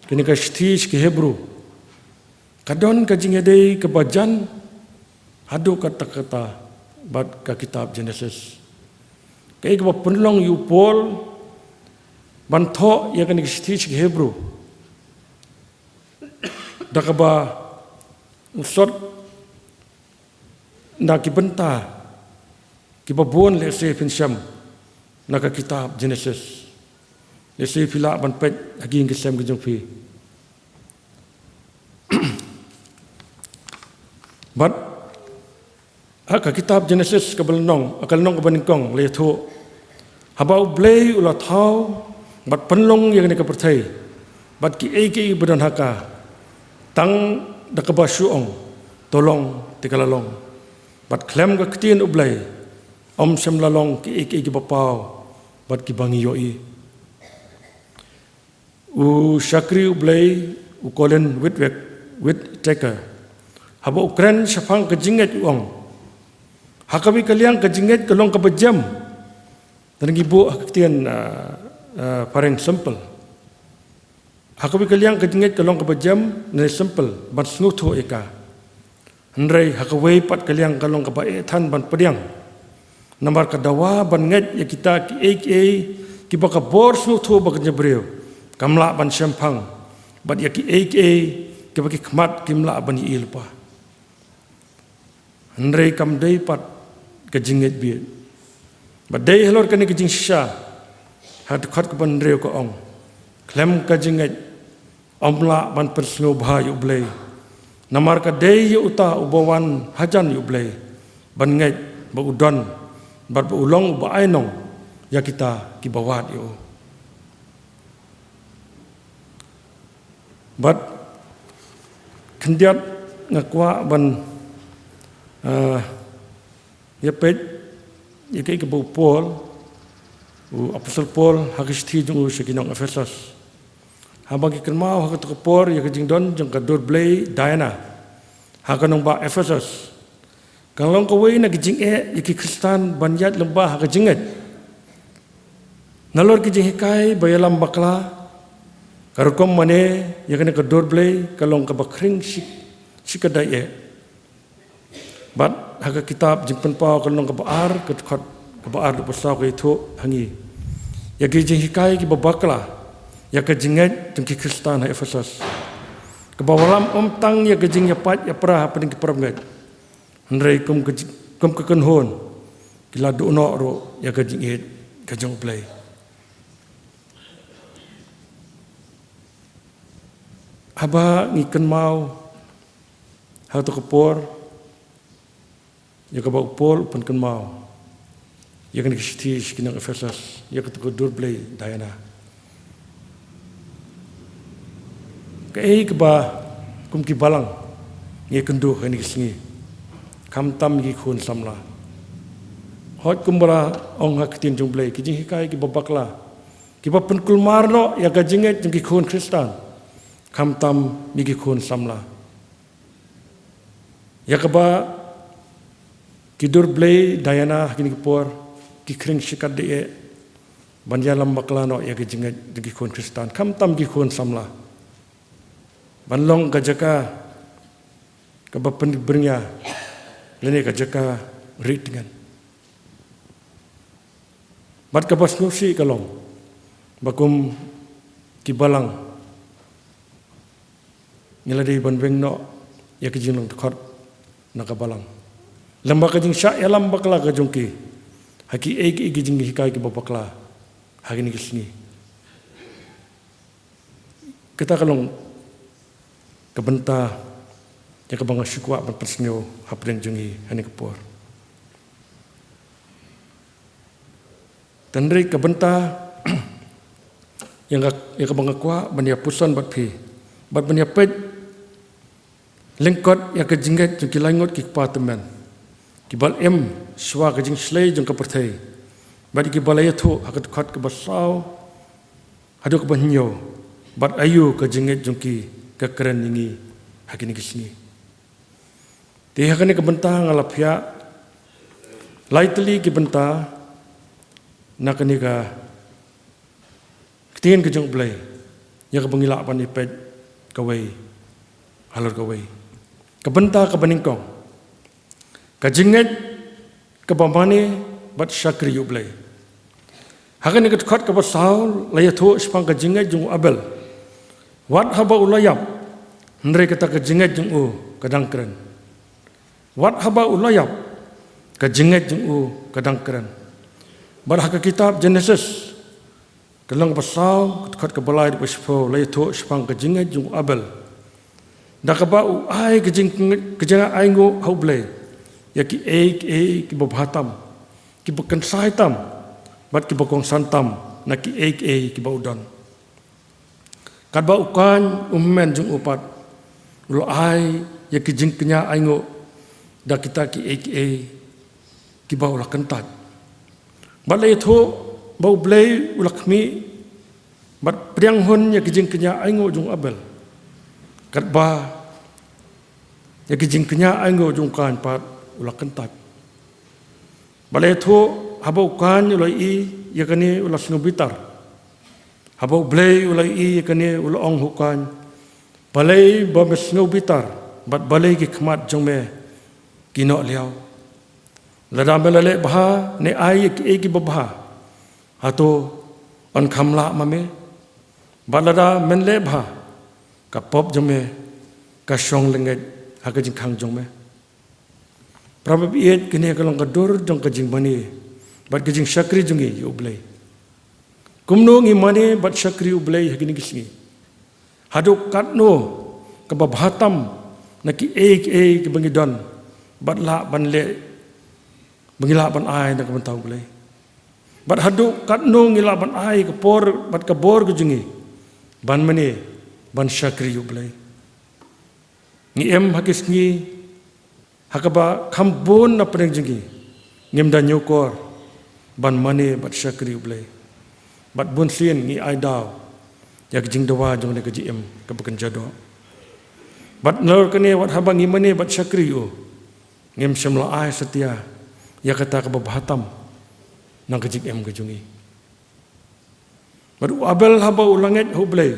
kane ka shithi sha ki Hebru, ka don ka jingïadei kaba jan haduh katta katta bad ka kitab Genesis. Kaei kaba pynlong ïa u Paul ban thoh ïa kane ka shithi sha ki Hebru, da kaba u sot na ki bynta kiba bun, lehse phin shem na ka kitab Genesis. Lehse phi lah ban peit ha ki ïing ki sem ki jong phi. Bad ha ka kitab Genesis kaba lynnong, ka lynnong kaba nyngkong, la ïathuh, haba U Blei u la thaw bad pynlong ïa kane ka pyrthei bad kiei kiei ba don ha ka, tang da kaba shu ong, "To long," te ka la long. Bad khlem ka ktien U Blei ym shym la long kiei kiei kiba paw bad kiba ngi ïohi. U shakri U Blei, u Colin Whitwick, Whitaker, haba u kren shaphang ka jingngeit u ong, ha kawei ka liang ka jingngeit ka long kaba jem. Te ngi buh ha ka ktien, ah, ah, phareng simple. Ha kawei ka liang ka jingngeit ka long kaba jem ne simple ban sngewthuh ïa ka. Hynrei ha kawei pat ka liang ka long kaba eh than ban pdiang. Namar ka dawa ban ngeit ïa kita kiei kiei kiba ka bor sngewthuh ba ka jingbriew kam lah ban shemphang, bad ïa kiei kiei kiba ki khmat kim lah ban ïohi lypa. Hynrei kam dei pat ka jingngeit bieit. Bad dei halor kane ka jingshisha, ha dkhot kaba hynriew ka ong, khlem ka jingngeit ym lah ban pynsngewbha ïa U Blei. Namar ka dei ïa uta uba wan hajan ïa U Blei ban ngeit ba u don, bad ba u long uba ainong ïa kita kiba wad ïa u. Bad khyndiat nga kwah ban, ah, ïa peit ïa kaei kaba u Paul, u Apostol Paul, ha ka shithi jong u sha ki nong Ephesos, haba ngi kynmaw ha kato ka por ïa ka jingdon jong ka dur blei Diana ha ka nongbah Ephesos, ka long kawei na ki jingeh ïa ki Khristan ban ïaid lyngba ha ka jingngeit. Nalor ki jinghikai ba ïalam bakla, ka rukom mane ïa kane ka dur blei ka long kaba khring shik, shikatdei eh. Bad ha ka kitab Jingpynpaw ka lynnong kaba ar, ka dkhot kaba ar haduh ba saw ka ïathuh ha ngi ïa ki jinghikai kiba bakla ïa ka jingngeit jong ki Khristan ha Ephesos, kaba wallam ym tang ïa ka jingïapait ïapra hapdeng ki parabangeit, hynrei kum ka ji-, kum ka kynhun, ki la duh noh ruh ïa ka jingïeit ka jong U Blei. Haba ngi kynmaw ha kato ka por ïa kaba u Paul u pynkynmaw ïa kane ka shithi sha ki nong Ephesos, ïa kato ka dur blei Diana, kaei kaba kum ki balang ngi ïakynduh ha kine ki sngi, khamtam ki khun samla? Hooid, kumba la ong ha ka ktien jong U Blei, ki jinghikai kiba bakla, kiba pynkulmar noh ïa ka jingngeit jong ki khun Khristan, khamtam ïa ki khun samla. Ïa kaba ki dur blei Diana ha kine ki por ki khring shikatdei eh ban ïalam bakla noh ïa ka jingngeit jong ki khun Khristan, khamtam ki khun samla, ban long ka jaka kaba pynbyrngia lane ka jaka rieh tngen. Bad kaba sngewsih ka long ba kum ki balang ngi la dei ban weng noh ïa ka jinglong dkhot na ka balang, lem bad ka jingshah ïalam bakla ka jong ki ha kiei kiei ki jinghikai kiba bakla ha kine ki sngi. Kata ka long ka bynta ïa kaba nga shu kwah ban pynsngew hapdeng jong ngi ha kane ka por. Hynrei ka bynta ïa nga, ïa kaba nga kwah ban ïa puson bad phi, bad ban ïa peit lyngkot ïa ka jingngeit jong ki laingut ki kpa tymmen, kiba la im shuwa ka jingshlei jong ka pyrthei, bad kiba la ïathuh ha ka dkhot kaba saw haduh kaba hynñiew, bad aïu ka jingngeit jong ki ka kren ïa ngi ha kine ki sngi. Te ha kane ka bynta nga la phiah lai tylli ki bynta na kane ka ktien ka jong U Blei, ïa kaba ngi lah ban ïa peit kawei halor kawei. Ka bynta kaba nyngkong, ka jingngeit kaba mane bad shakri ïa U Blei. Ha kane ka dkhot kaba saw la ïathuh shaphang ka jingngeit jong u Abel. Wat haba u la ïap, hynrei kata ka jingngeit jong u ka dang kren. Wat haba u la ïap, ka jingngeit jong u ka dang kren. Bad ha ka kitab Genesis, ka lynnong ba saw, ka dkhot kaba lai haduh ba shiphew, la ïathuh shaphang ka jingngeit jong u Abel. Da kaba u ai ka jing, ka jingainguh ha U Blei ïa kiei kiei kiba bha tam, kiba kynsai tam, bad kiba kongsan tam na kiei kiei kiba u don. Katba u Kain u hynmen jong u pat u la ai ïa ki jingkñia ainguh da kita kiei kiei kiba u la kyntait. Bad la ïathuh ba U Blei u la khmih bad pdiang hun ïa ki jingkñia ainguh jong u Abel. Katba ïa ki jingkñia ainguh jong u Kain pat u la kyntait. Bad la ïathuh haba u Kain u la ïohi ïa kane u la sngew bitar. Haba U Blei u la ïohi ïa kane u la ong ha u Kain, balei ba me sngew bitar, bad balei ki khmat jong me ki noh liaw? Lada me la leh bha ne ai ïa kiei kiba bha, hato yn kham lah ma me? Bad lada men leh bha, ka pop jong me ka shong lyngngeit ha ka jingkhang jong me. Para baieit, kane ka long ka dur jong ka jingmane bad ka jingshakri jong ngi ïa U Blei. Kumno ngi mane bad shakri U Blei ha kine ki sngi? Haduh katno kaba bha tam na kiei kiei kiba ngi don bad lah ban leh, ba ngi lah ban ai na ka bynta U Blei? Bad haduh katno ngi lah ban ai ka por bad ka bor ka jong ngi ban mane, ban shakri U Blei? Ngi im ha ki sngi ha kaba kham bun na pdeng jong ngi ngim da ñiewkor ban mane bad shakri U Blei. Bad bun sien ngi ai daw ïa ka jingdawa jong kane ka jingim kaba kynja doh. Bad nalor kane, wat haba ngi mane bad shakri U, ngim shym la ai satia ïa kata kaba bha tam na ka jingim ka jong ngi. Bad u Abel haba u la ngeit ha U Blei,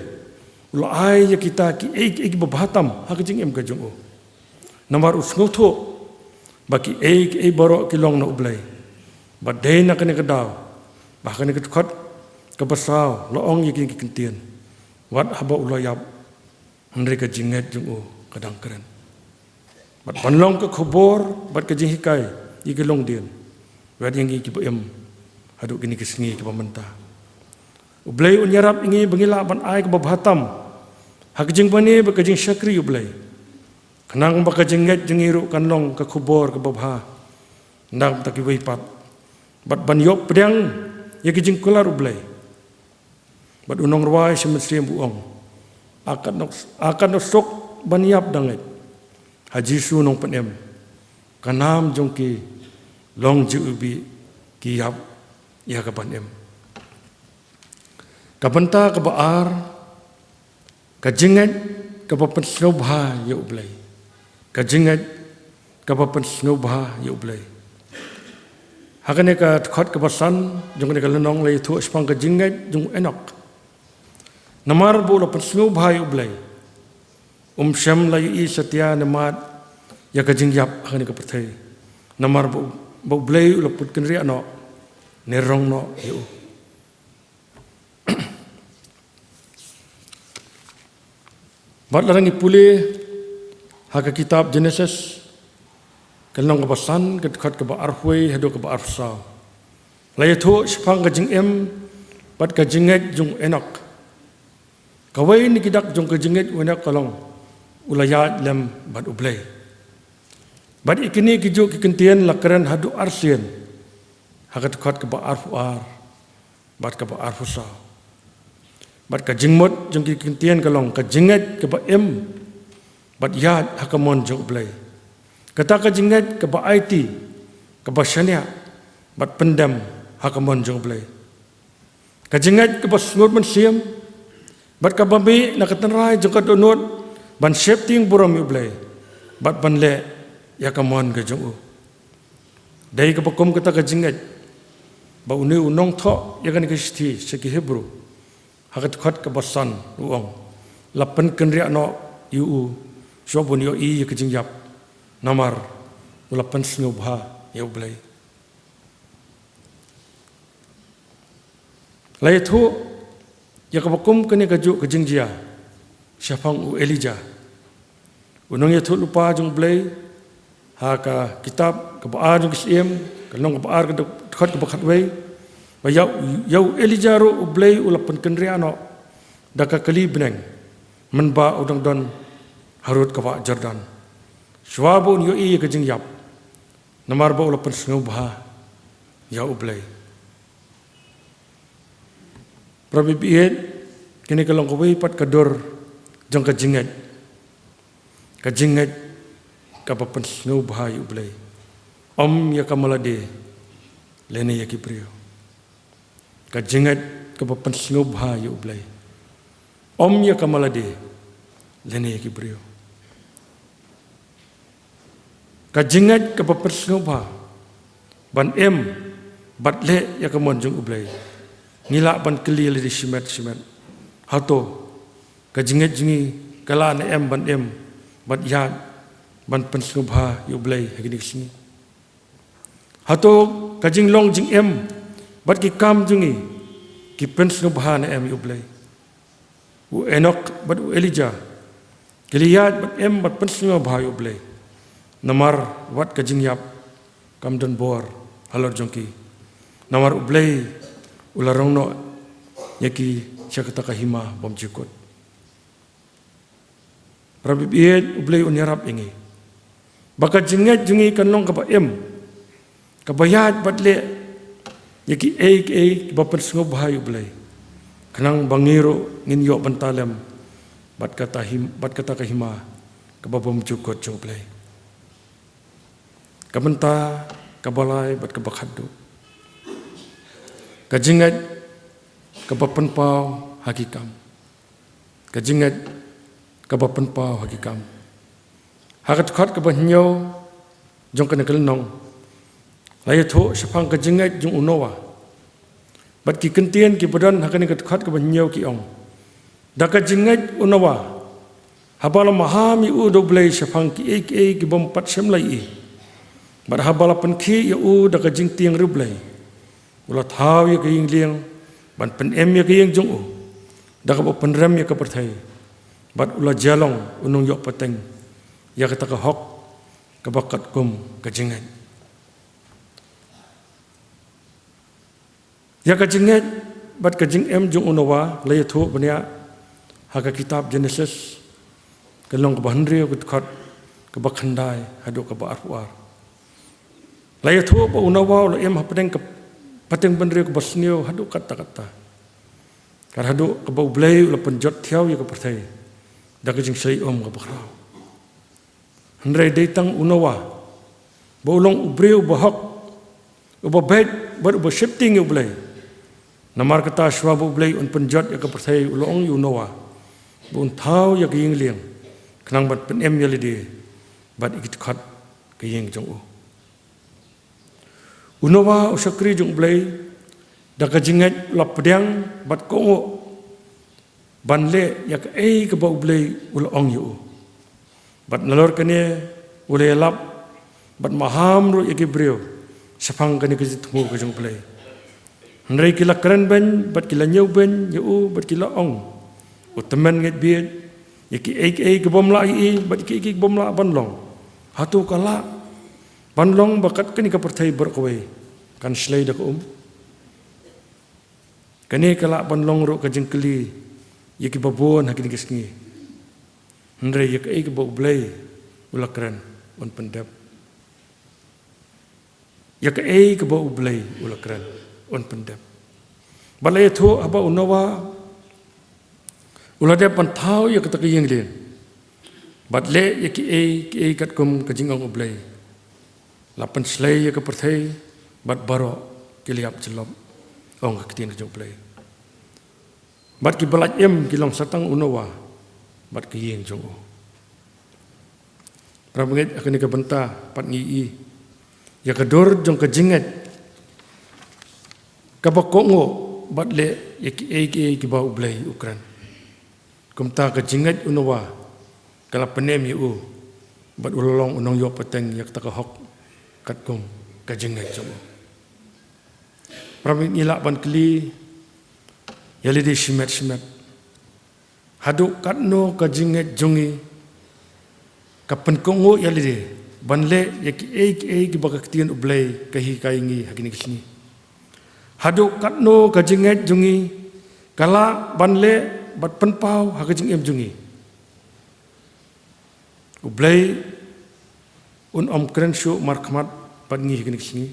u la ai ïa kita kiei kiei kiba bha tam ha ka jingim ka jong u. Namar u sngewthuh ba kiei kiei baroh ki long na U Blei. Bad dei na kane ka daw ba ha kane ka dkhot kaba saw la ong ïa kine ki kyntien: Wat haba u la ïap, hynrei ka jingngeit jong u ka dang kren. Bad ban long ka khubor bad ka jinghikai ïa ki longdien wat ïa ngi kiba im haduh kine ki sngi kiba mynta. U Blei un ïarap ïa ngi ba ngi lah ban ai kaba bha tam ha ka jingmane bad ka jingshakri U Blei, khnang ba ka jingngeit jong ngi ruh kan long ka khubor kaba bha na ka bynta kiwei pat, bad ban ïoh pdiang ïa ka jingkular U Blei. Bad u nongrwai Symbodsiem u ong, a katno, a katno suk ban ïap da ngeit ha Jisu Nongpynim. Ka nam jong ki long jubab, ki ïap ïa ka ban im. Ka bynta kaba ar, ka jingngeit kaba pynsngewbha ïa U Blei. Ka jingngeit kaba pynsngewbha ïa U Blei. Ha kane ka dkhot kaba san jong kane ka lynnong la ïathuh shaphang ka jingngeit jong u Enok. Namar ba u la pynsngewbha ïa U Blei, um shym la ïohi satia ne mad ïa ka jingïap ha kane ka pyrthei. Namar ba, ba U Blei u la pynkynriah noh ne rong noh ïa u. Bad lada ngi pule ha ka kitab Jenesis, ka lynnong kaba san, ka dkhot kaba arphew haduh kaba arphew saw, la ïathuh shaphang ka jingim bad ka jingngeit jong u Enok. Kawei na ki dak jong ka jingngeit u Enok ka long, u la ïaid lem bad U Blei. Bad ïa kine kijuh ki kyntien la kren haduh arsien ha ka dkhot kaba arphew ar bad kaba arphew saw. Bad ka jingmut jong ki kyntien ka long ka jingngeit kaba im bad ïaid ha ka mon jong U Blei. Kata ka jingngeit kaba aiti, kaba shaniah bad pyndem ha ka mon jong U Blei. Ka jingngeit kaba sngewbha mynsiem bad kaba mih na ka tynrai jong ka dohnud ban sheptieng burom ïa U Blei bad ban leh ïa ka mon ka jong u. Dei kaba kum kata ka jingngeit ba une u nongthoh ïa kane ka shithi sha ki Hebru ha ka dkhot kaba san u ong, la pynkynriah noh ïa u shuwa ban ïohi ïa ka jingïap, namar u la pynsngewbha ïa U Blei. La ïathuh ïa kaba kum kane kajuh ka jingjia shaphang u Elijah, u nongïathuhlypa jong U Blei, ha ka kitab kaba ar jong ki Syiem, ka lynnong kaba ar, ka dkhot kaba khatwei, ba ïa u, ïa u Elijah ruh U Blei u la pynkynriah noh da ka kali bneng, mynba u dang don harud ka wah Jordan, shuwa ba un ïohi ïa ka jingïap, namar ba u la pynsngewbha ïa U Blei. Para bangeit, kane ka long kawei pat ka dur jong ka jingngeit. Ka jingngeit kaba pynsngewbha ïa U Blei, ym ïa ka ma lade lane ïa ki briew. Ka jingngeit kaba pynsngewbha ïa U Blei, ym ïa ka ma lade lane ïa ki briew. Ka jingngeit kaba pynsngewbha ban im bad leh ïa ka mon jong U Blei. Ngi lah ban kylli ïa lade shimet shimet, hato ka jingngeit jong ngi ka lah ne em ban im bad ïaid ban pynsngewbha ïa U Blei ha kine ki sngi? Hato ka jinglong jingim bad ki kam jong ngi ki pynsngewbha ne em ïa U Blei? U Enok bad u Elijah ki la ïaid bad im bad pynsngewbha ïa U Blei, namar wat ka jingïap kam don bor halor jong ki, namar U Blei u la rong noh ïa ki sha kata ka hima bymjukut. Para bangeit, U Blei un ïarap ïa ngi ba ka jingngeit jong ngi kan long kaba im, kaba ïaid bad leh ïa kiei kiei kiba pynsngewbha ïa U Blei, khnang ba ngi ruh ngin ïoh bynta lem bad kata him, bad kata ka hima kaba bymjukut jong U Blei. Ka bynta kaba lai bad kaba khatduh, ka jingngeit kaba pynpaw ha ki kam. Ka jingngeit kaba pynpaw ha ki kam. Ha ka dkhot kaba hynñiew jong kane ka lynnong, la ïathuh shaphang ka jingngeit jong u Noah. Bad ki kyntien kiba don ha kane ka dkhot kaba hynñiew ki ong: Da ka jingngeit u Noah, haba la maham ïa u da U Blei shaphang kiei kiei ki bym pat shym la ïohi, bad haba la pynkhih ïa u da ka jingtieng riewblei, u la thaw ïa ka ïing lieng ban pynim ïa ka ïing jong u, da kaba u pynrem ïa ka pyrthei, bad u la jia long u nongïoh pateng ïa kata ka hok kaba katkum ka jingngeit. Ïa ka jingngeit bad ka jingim jong u Noah la ïathuh bniah ha ka kitab Jenesis, ka lynnong kaba hynriew, ka dkhot kaba khyndai haduh kaba arphew ar. La ïathuh ba u Noah u la im hapdeng ka pateng bynriew kaba sniew haduh katta katta, kat haduh kaba U Blei u la pynjot thiaw ïa ka pyrthei da ka jingshlei um kaba khraw. Hynrei dei tang u Noah ba u long u briew ba hok, uba beit bad uba sheptieng ïa U Blei. Namar kata, shuwa ba U Blei un pynjot ïa ka pyrthei, u la ong ïa u Noah ba un thaw ïa ka ïing lieng khnang ban pynim ïa lade bad ïa ki dkhot ka ïing jong u. U Noah u shakri jong U Blei, da ka jingngeit u la pdiang bad kohnguh ban leh ïa kaei kaba U Blei u la ong ïa u. Bad nalor kane u la ïalap bad maham ruh ïa ki briew shaphang kane ka jingthmu ka jong U Blei. Hynrei ki la kren beiñ bad ki la ñiewbeiñ ïa u bad ki la ong: U tymmen ngeit bieit, ïa kiei kiei ki bym lah ïohi bad ïa kiei kiei ki bym lah ban long, hato ka lah ban long ba kat kane ka pyrthei baroh kawei kan shlei da ka um? Kane ka lah ban long ruh ka jingkylli ïa kiba bun ha kine ki sngi. Hynrei ïa kaei kaba U Blei u la kren un pyndep. Ïa kaei kaba U Blei u la kren un pyndep. Bad la ïathuh haba u Noah u la dep ban thaw ïa kata ka ïing lieng bad leh ïa kiei kiei katkum ka jingong U Blei, la pynshlei ïa ka pyrthei bad baroh ki la ïap jyllop, ong ka ktien ka jong U Blei. Bad kiba lait im ki long sa tang u Noah bad ka ïing jong u. Para bangeit, ha kane ka bynta pat ngi ïohi ïa ka dur jong ka jingngeit kaba kohnguh bad leh ïa kiei kiei kiba U Blei u kren. Kumta ka jingngeit u Noah ka la pynim ïa u bad u la long u nongïoh pateng ïa kata ka hok katkum ka jingngeit jong u. Para bangeit, ngi lah ban kylli ïa lade shimet shimet, haduh katno ka jingngeit jong ngi ka pynkohnguh ïa lade ban leh ïa kiei kiei kiba ka ktien U Blei ka hikai ïa ngi ha kine ki sngi? Haduh katno ka jingngeit jong ngi ka lah ban leh bad pynpaw ha ka jingim jong ngi? U Blei un ym kren shuh markhmat bad ngi ha kane ka sngi,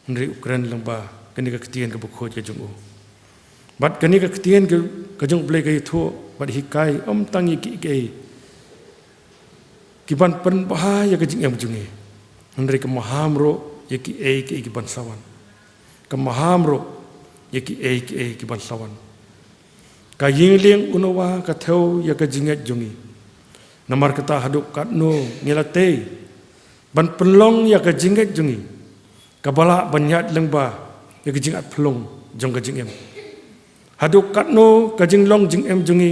hynrei u kren lyngba kane ka ktien kaba khuid ka jong u. Bad kane ka ktien ka, ka jong u Blei ka ïathuh bad hikai ym tang ïa kiei kiei kiban pynbha ïa ka jingim jong ngi, hynrei ka maham ruh ïa kiei kiei kiban sa wan. Ka maham ruh ïa kiei kiei kiban sa wan. Ka ïing lieng u Noah ka thew ïa ka jingngeit jong ngi. Namar kata haduh katno ngi la tei ban pynlong ïa ka jingngeit jong ngi, kaba lah ban ïaid lyngba ïa ka jingatphyllung jong ka jingim. Haduh katno ka jinglong jingim jong ngi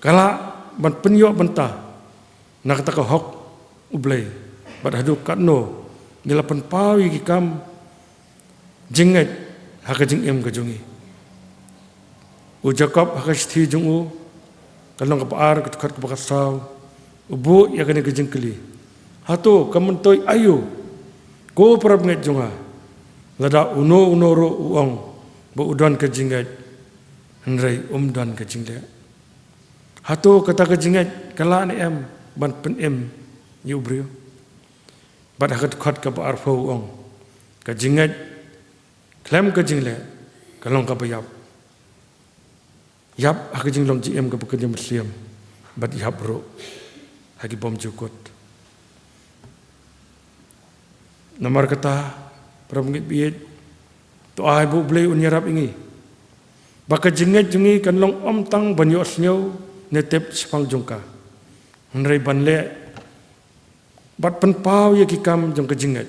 ka lah ban pynïoh bynta na kata ka hok u Blei, bad haduh katno ngi la pynpaw ïa ki kam jingngeit ha ka jingim ka jong ngi. U Jakob ha ka shithi jong u, ka lynnong kaba ar, ka dkhot kaba khatsaw, u buh ïa kane ka jingkylli: Hato ka myntoi aïu, ko parabangeit jong nga, lada uno uno ruh u ong ba u don ka jingngeit, hynrei um don ka jingleh? Hato kata ka jingngeit ka lah ne em ban pynim ïa u briew? Bad ha ka dkhot kaba arphew u ong, ka jingngeit khlem ka jingleh ka long kaba ïap. Ïap ha ka jinglong jingim kaba kynja mynsiem, bad ïap ruh ha ki bymjukut. Namar kata, parabangeit baieit, to ai ba u Blei un ïarap ïa ngi ba ka jingngeit jong ngi kan long ym tang ban ïohsngew ne tip shaphang jong ka, hynrei ban leh bad pynpaw ïa ki kam jong ka jingngeit,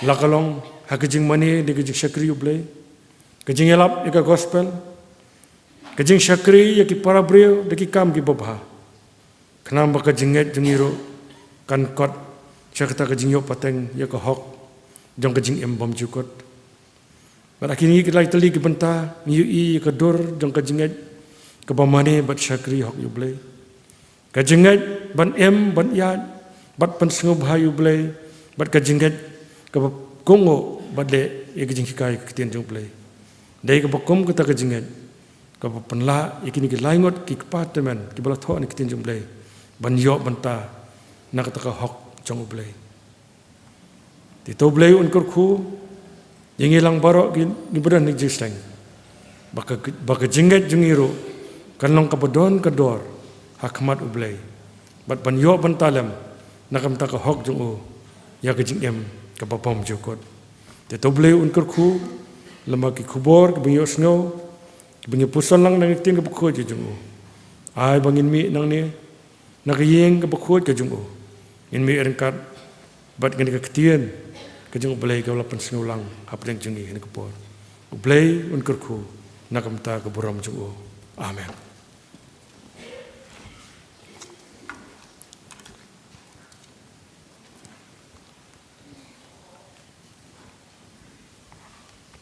la ka long ha ka jingmane da ka jingshakri ïa u Blei, ka jingïalap ïa ka gospel, ka jingshakri ïa ki para briew da ki kam kiba bha, khnang ba ka jingngeit jong ngi ruh kan kot sha kata ka jingïoh pateng ïa ka hok jong ka jingim bymjukut. Bad ha kine ki lai tylli ki bynta ngi ïohi ïa ka dur jong ka jingngeit kaba mane bad shakri hok ïa u Blei. Ka jingngeit ban im, ban ïaid bad pynsngewbha ïa u Blei, bad ka jingngeit kaba kohnguh bad leh ïa ka jinghikai ka ktien jong u Blei. Dei kaba kum kata ka jingngeit kaba pynlah ïa kine ki lai ngut ki kpa tymmen kiba la thoh na ka ktien jong u Blei ban ïoh bynta na kata ka hok jong u Blei. Te to u Blei un kyrkhu ïa ngi lang baroh ki, ngi ba don ha ka jingseng, ba ka, ba ka jingngeit jong ngi ruh kan long kaba don ka dor ha khmat u Blei, bad ban ïoh bynta lem na ka bynta ka hok jong u ïa ka jingim kaba bymjukut. Te to u Blei un kyrkhu lem bad ki khubor kiba ngi ïohsngew, kiba ngi puson lang na ka ktien kaba khuid ka jong u. Ai ba ngin mih nangne na ka ïing kaba khuid ka jong u, ngin mih ryngkat bad kane ka ktien ka jong u Blei kaba la pynsngew lang hapdeng jong ngi ha kane ka por. U Blei un kyrkhu na ka bynta ka burom jong u. Amen.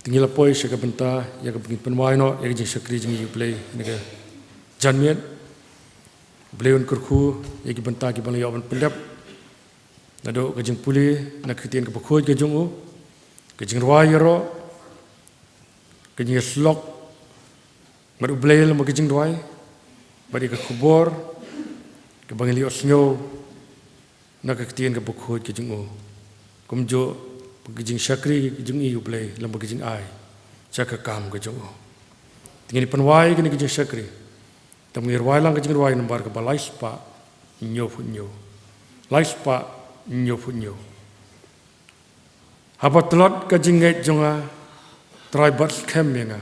Te ngi la poi sha ka bynta ïa kaba ngin pynwai noh ïa ka jingshakri jong ngi ïa u Blei ha kane ka janmiet. U Blei un kyrkhu ïa ki bynta kiba la ïoh ban pyndep, naduh ka jingpule na ka ktien kaba khuid ka jong u, ka jingrwai ïaroh, ka jingïasyllok bad u Blei lem bad ka jingrwai, bad ïa ka khubor kaba ngi la ïohsngew na ka ktien kaba khuid ka jong u, kumjuh ka jingshakri ka jong ngi ïa u Blei lem bad ka jingai sha ka kam ka jong u. Te ngin pynwai kane ka jingshakri, te ngin rwai lang ka jingrwai nambar kaba lai spah hynñiew phew hynñiew. Lai spah hynñiew phew hynñiew. Haba tlot ka jingngeit jong nga, Trai, bat skhem ïa nga.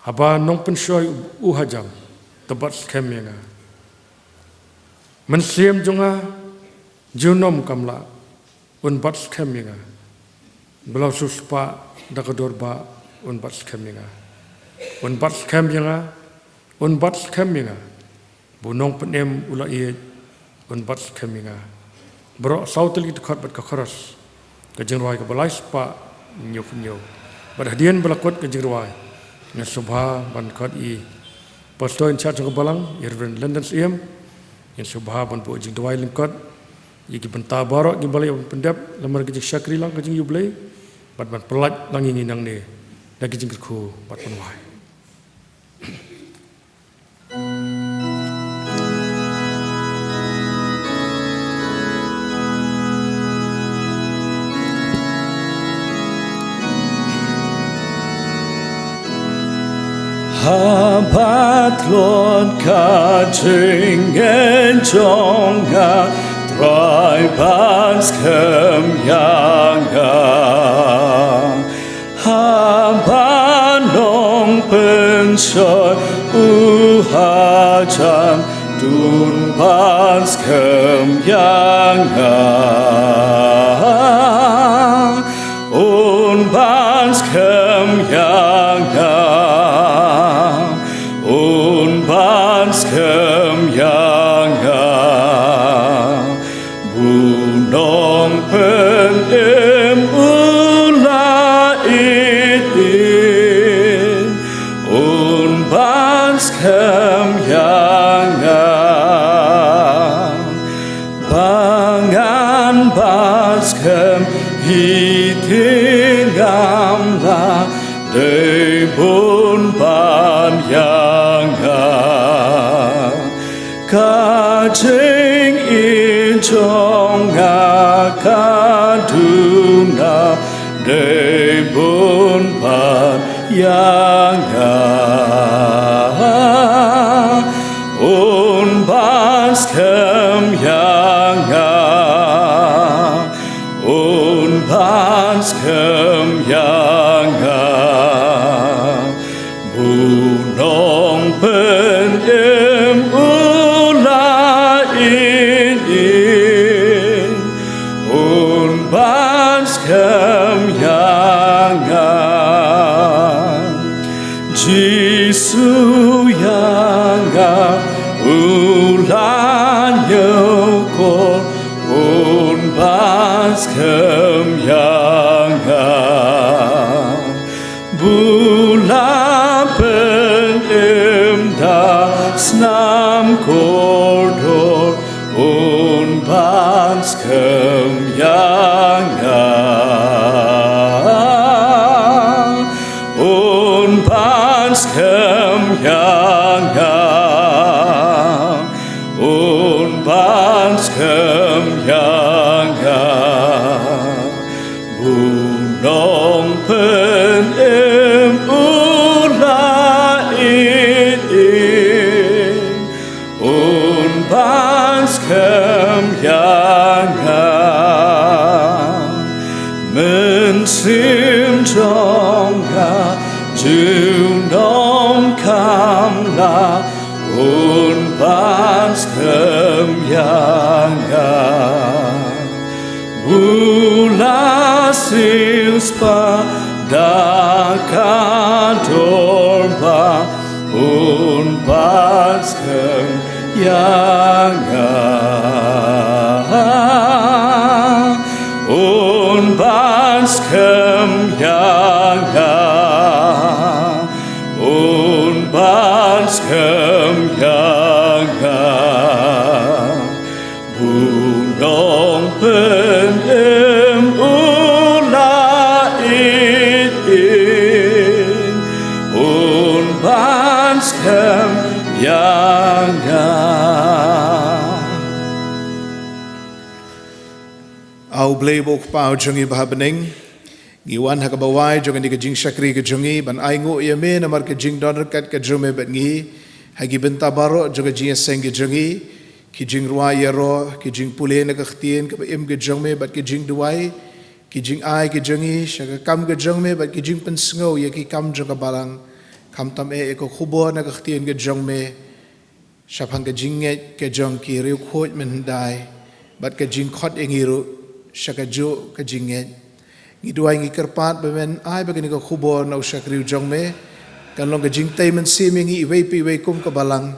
Haba nongpynshoi u hajan, to bat skhem ïa nga. Mynsiem jong nga junom kam lah, un bat skhem ïa nga. Ba la shu spah da ka dur ba, un bat skhem ïa nga. Un bat skhem ïa nga, un bat skhem ïa nga. Ba u nongpynim u la ïeit, un bat skhem ïa nga. Baroh saw tylli ki dkhot bad ka chorus ka jingrwai kaba lai spah hynñiew phew hynñiew. Bad hadien ba la kut ka jingrwai, ngin sngewbha ban khot ïa i Pastor in charge jong ka balang, i Reverend Lyndon Syiem. Ngin sngewbha ban buh jingduwai lyngkot ïa ki bynta baroh kiba la ïoh ban pyndep namar ka jingshakri lang ka jong ngi ïa u Blei, bad ban pyllait lang ïa ngi nangne da ka jingkyrkhu bad pynwai. Haba tlot ka jingngeit jong nga, Trai ban skhem ïa nga. Haba nongpynshoi u hajan, to un ban skhem ïa nga. Un ban skhem ïa nga. Un ban skhem ïa nga. Ba u nongpynim u la ïeit, un ban skhem ïa nga. Ba ngan ban skhem hi te ngam lah dei ban pynïaid ïa nga. Ka jingïeit jong nga ka duna dei ban pynïaid ïa nga. Un ban skhem ïa nga. Un ban skhem ïa nga. Ba u nongpynim u la ïeit, un ban skhem ïa nga. Jisu ïa nga u la ñiewkor, un ban skhem ïa nga. Ba u la pynim da snam kordor, un ban skhem ïa nga. Un ban skhem ïa nga. Un ban skhem ïa nga. Ba u nongpynim u la ïeit, un ban skhem ïa nga. Mynsiem jong nga junom kam lah, un ban skhem ïa nga. Ba u la siewspah da ka dorbar, un ban skhem ïa nga. Un ban skhem ïa nga. Un ban skhem ïa nga. Ba u nongpynim u la ïeit, un ban skhem ïa nga. A U Blei ba u Kpa jong ngi ba ha bneng, ngi wan ha kaba wai jong kane ka jingshakri ka jong ngi ban ainguh ïa me namar ka jingdon ryngkat ka jong me bad ngi ha ki bynta baroh jong ka jingïaseng ka jong ngi, ki jingrwai ïaroh, ki jingpule na ka ktien kaba im ka jong me bad ki jingduwai, ki jingai ka jong ngi sha ka kam ka jong me bad ki jingpynsngew ïa ki kam jong ka balang, khamtam eh ïa ka khubor na ka ktien ka jong me shaphang ka jingngeit ka jong ki riewkhuid mynhyndai bad ka jingkhot ïa ngi ruh sha kajuh ka jingngeit. Ngi duwai, ngi kyrpad ba men ai ba kane ka khubor na u shakri u jong me kan long ka jingtei mynsiem ïa ngi iwei pa iwei kum ka balang,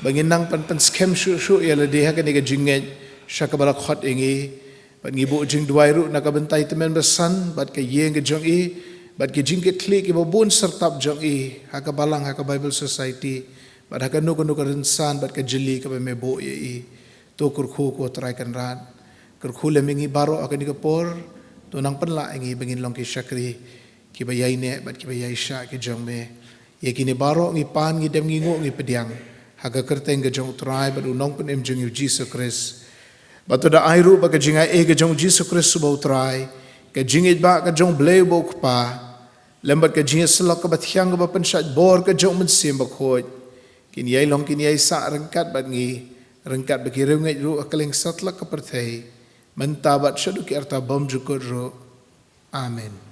ba ngin nang pynskhem shuh shuh ïa lade ha kane ka jingngeit sha kaba la khot ïa ngi. Bad ngi buh jingduwai ruh na ka bynta i tymmen basan bad ka ïing ka jong i bad ki jingkitkhlieh kiba bun syrtap jong i ha ka balang, ha ka Bible Society bad ha kano kano ka rynsan bad ka jylli kaba me buh ïa i. To kyrkhu, ko Trai Kynrad, kyrkhu lem ïa ngi baroh ha kane ka por. To nang pynlah ïa ngi ba ngin long ki shakri kiba ïaineh bad kiba ïaishah ki jong me. Ïa kine baroh ngi pan, ngi dem, ngi nguh, ngi pdiang ha ka kyrteng ka jong u Trai bad u Nongpynim jong ngi u Jisu Khrist. Bad to da ai ruh ba ka jingai ei ka jong u Jisu Khrist uba u Trai, ka jingïeit ba ka jong u Blei uba u Kpa, Lem bad ka jingïasyllok kaba thiang kaba pynshait bor ka jong U Mynsiem Bakhuid, kin ïai long kin ïai sah ryngkat bad ngi, ryngkat bad ki riewngeit ruh ha kylleng satlak ka pyrthei, mynta bad shaduh ki rta bymjukut ruh. Amen.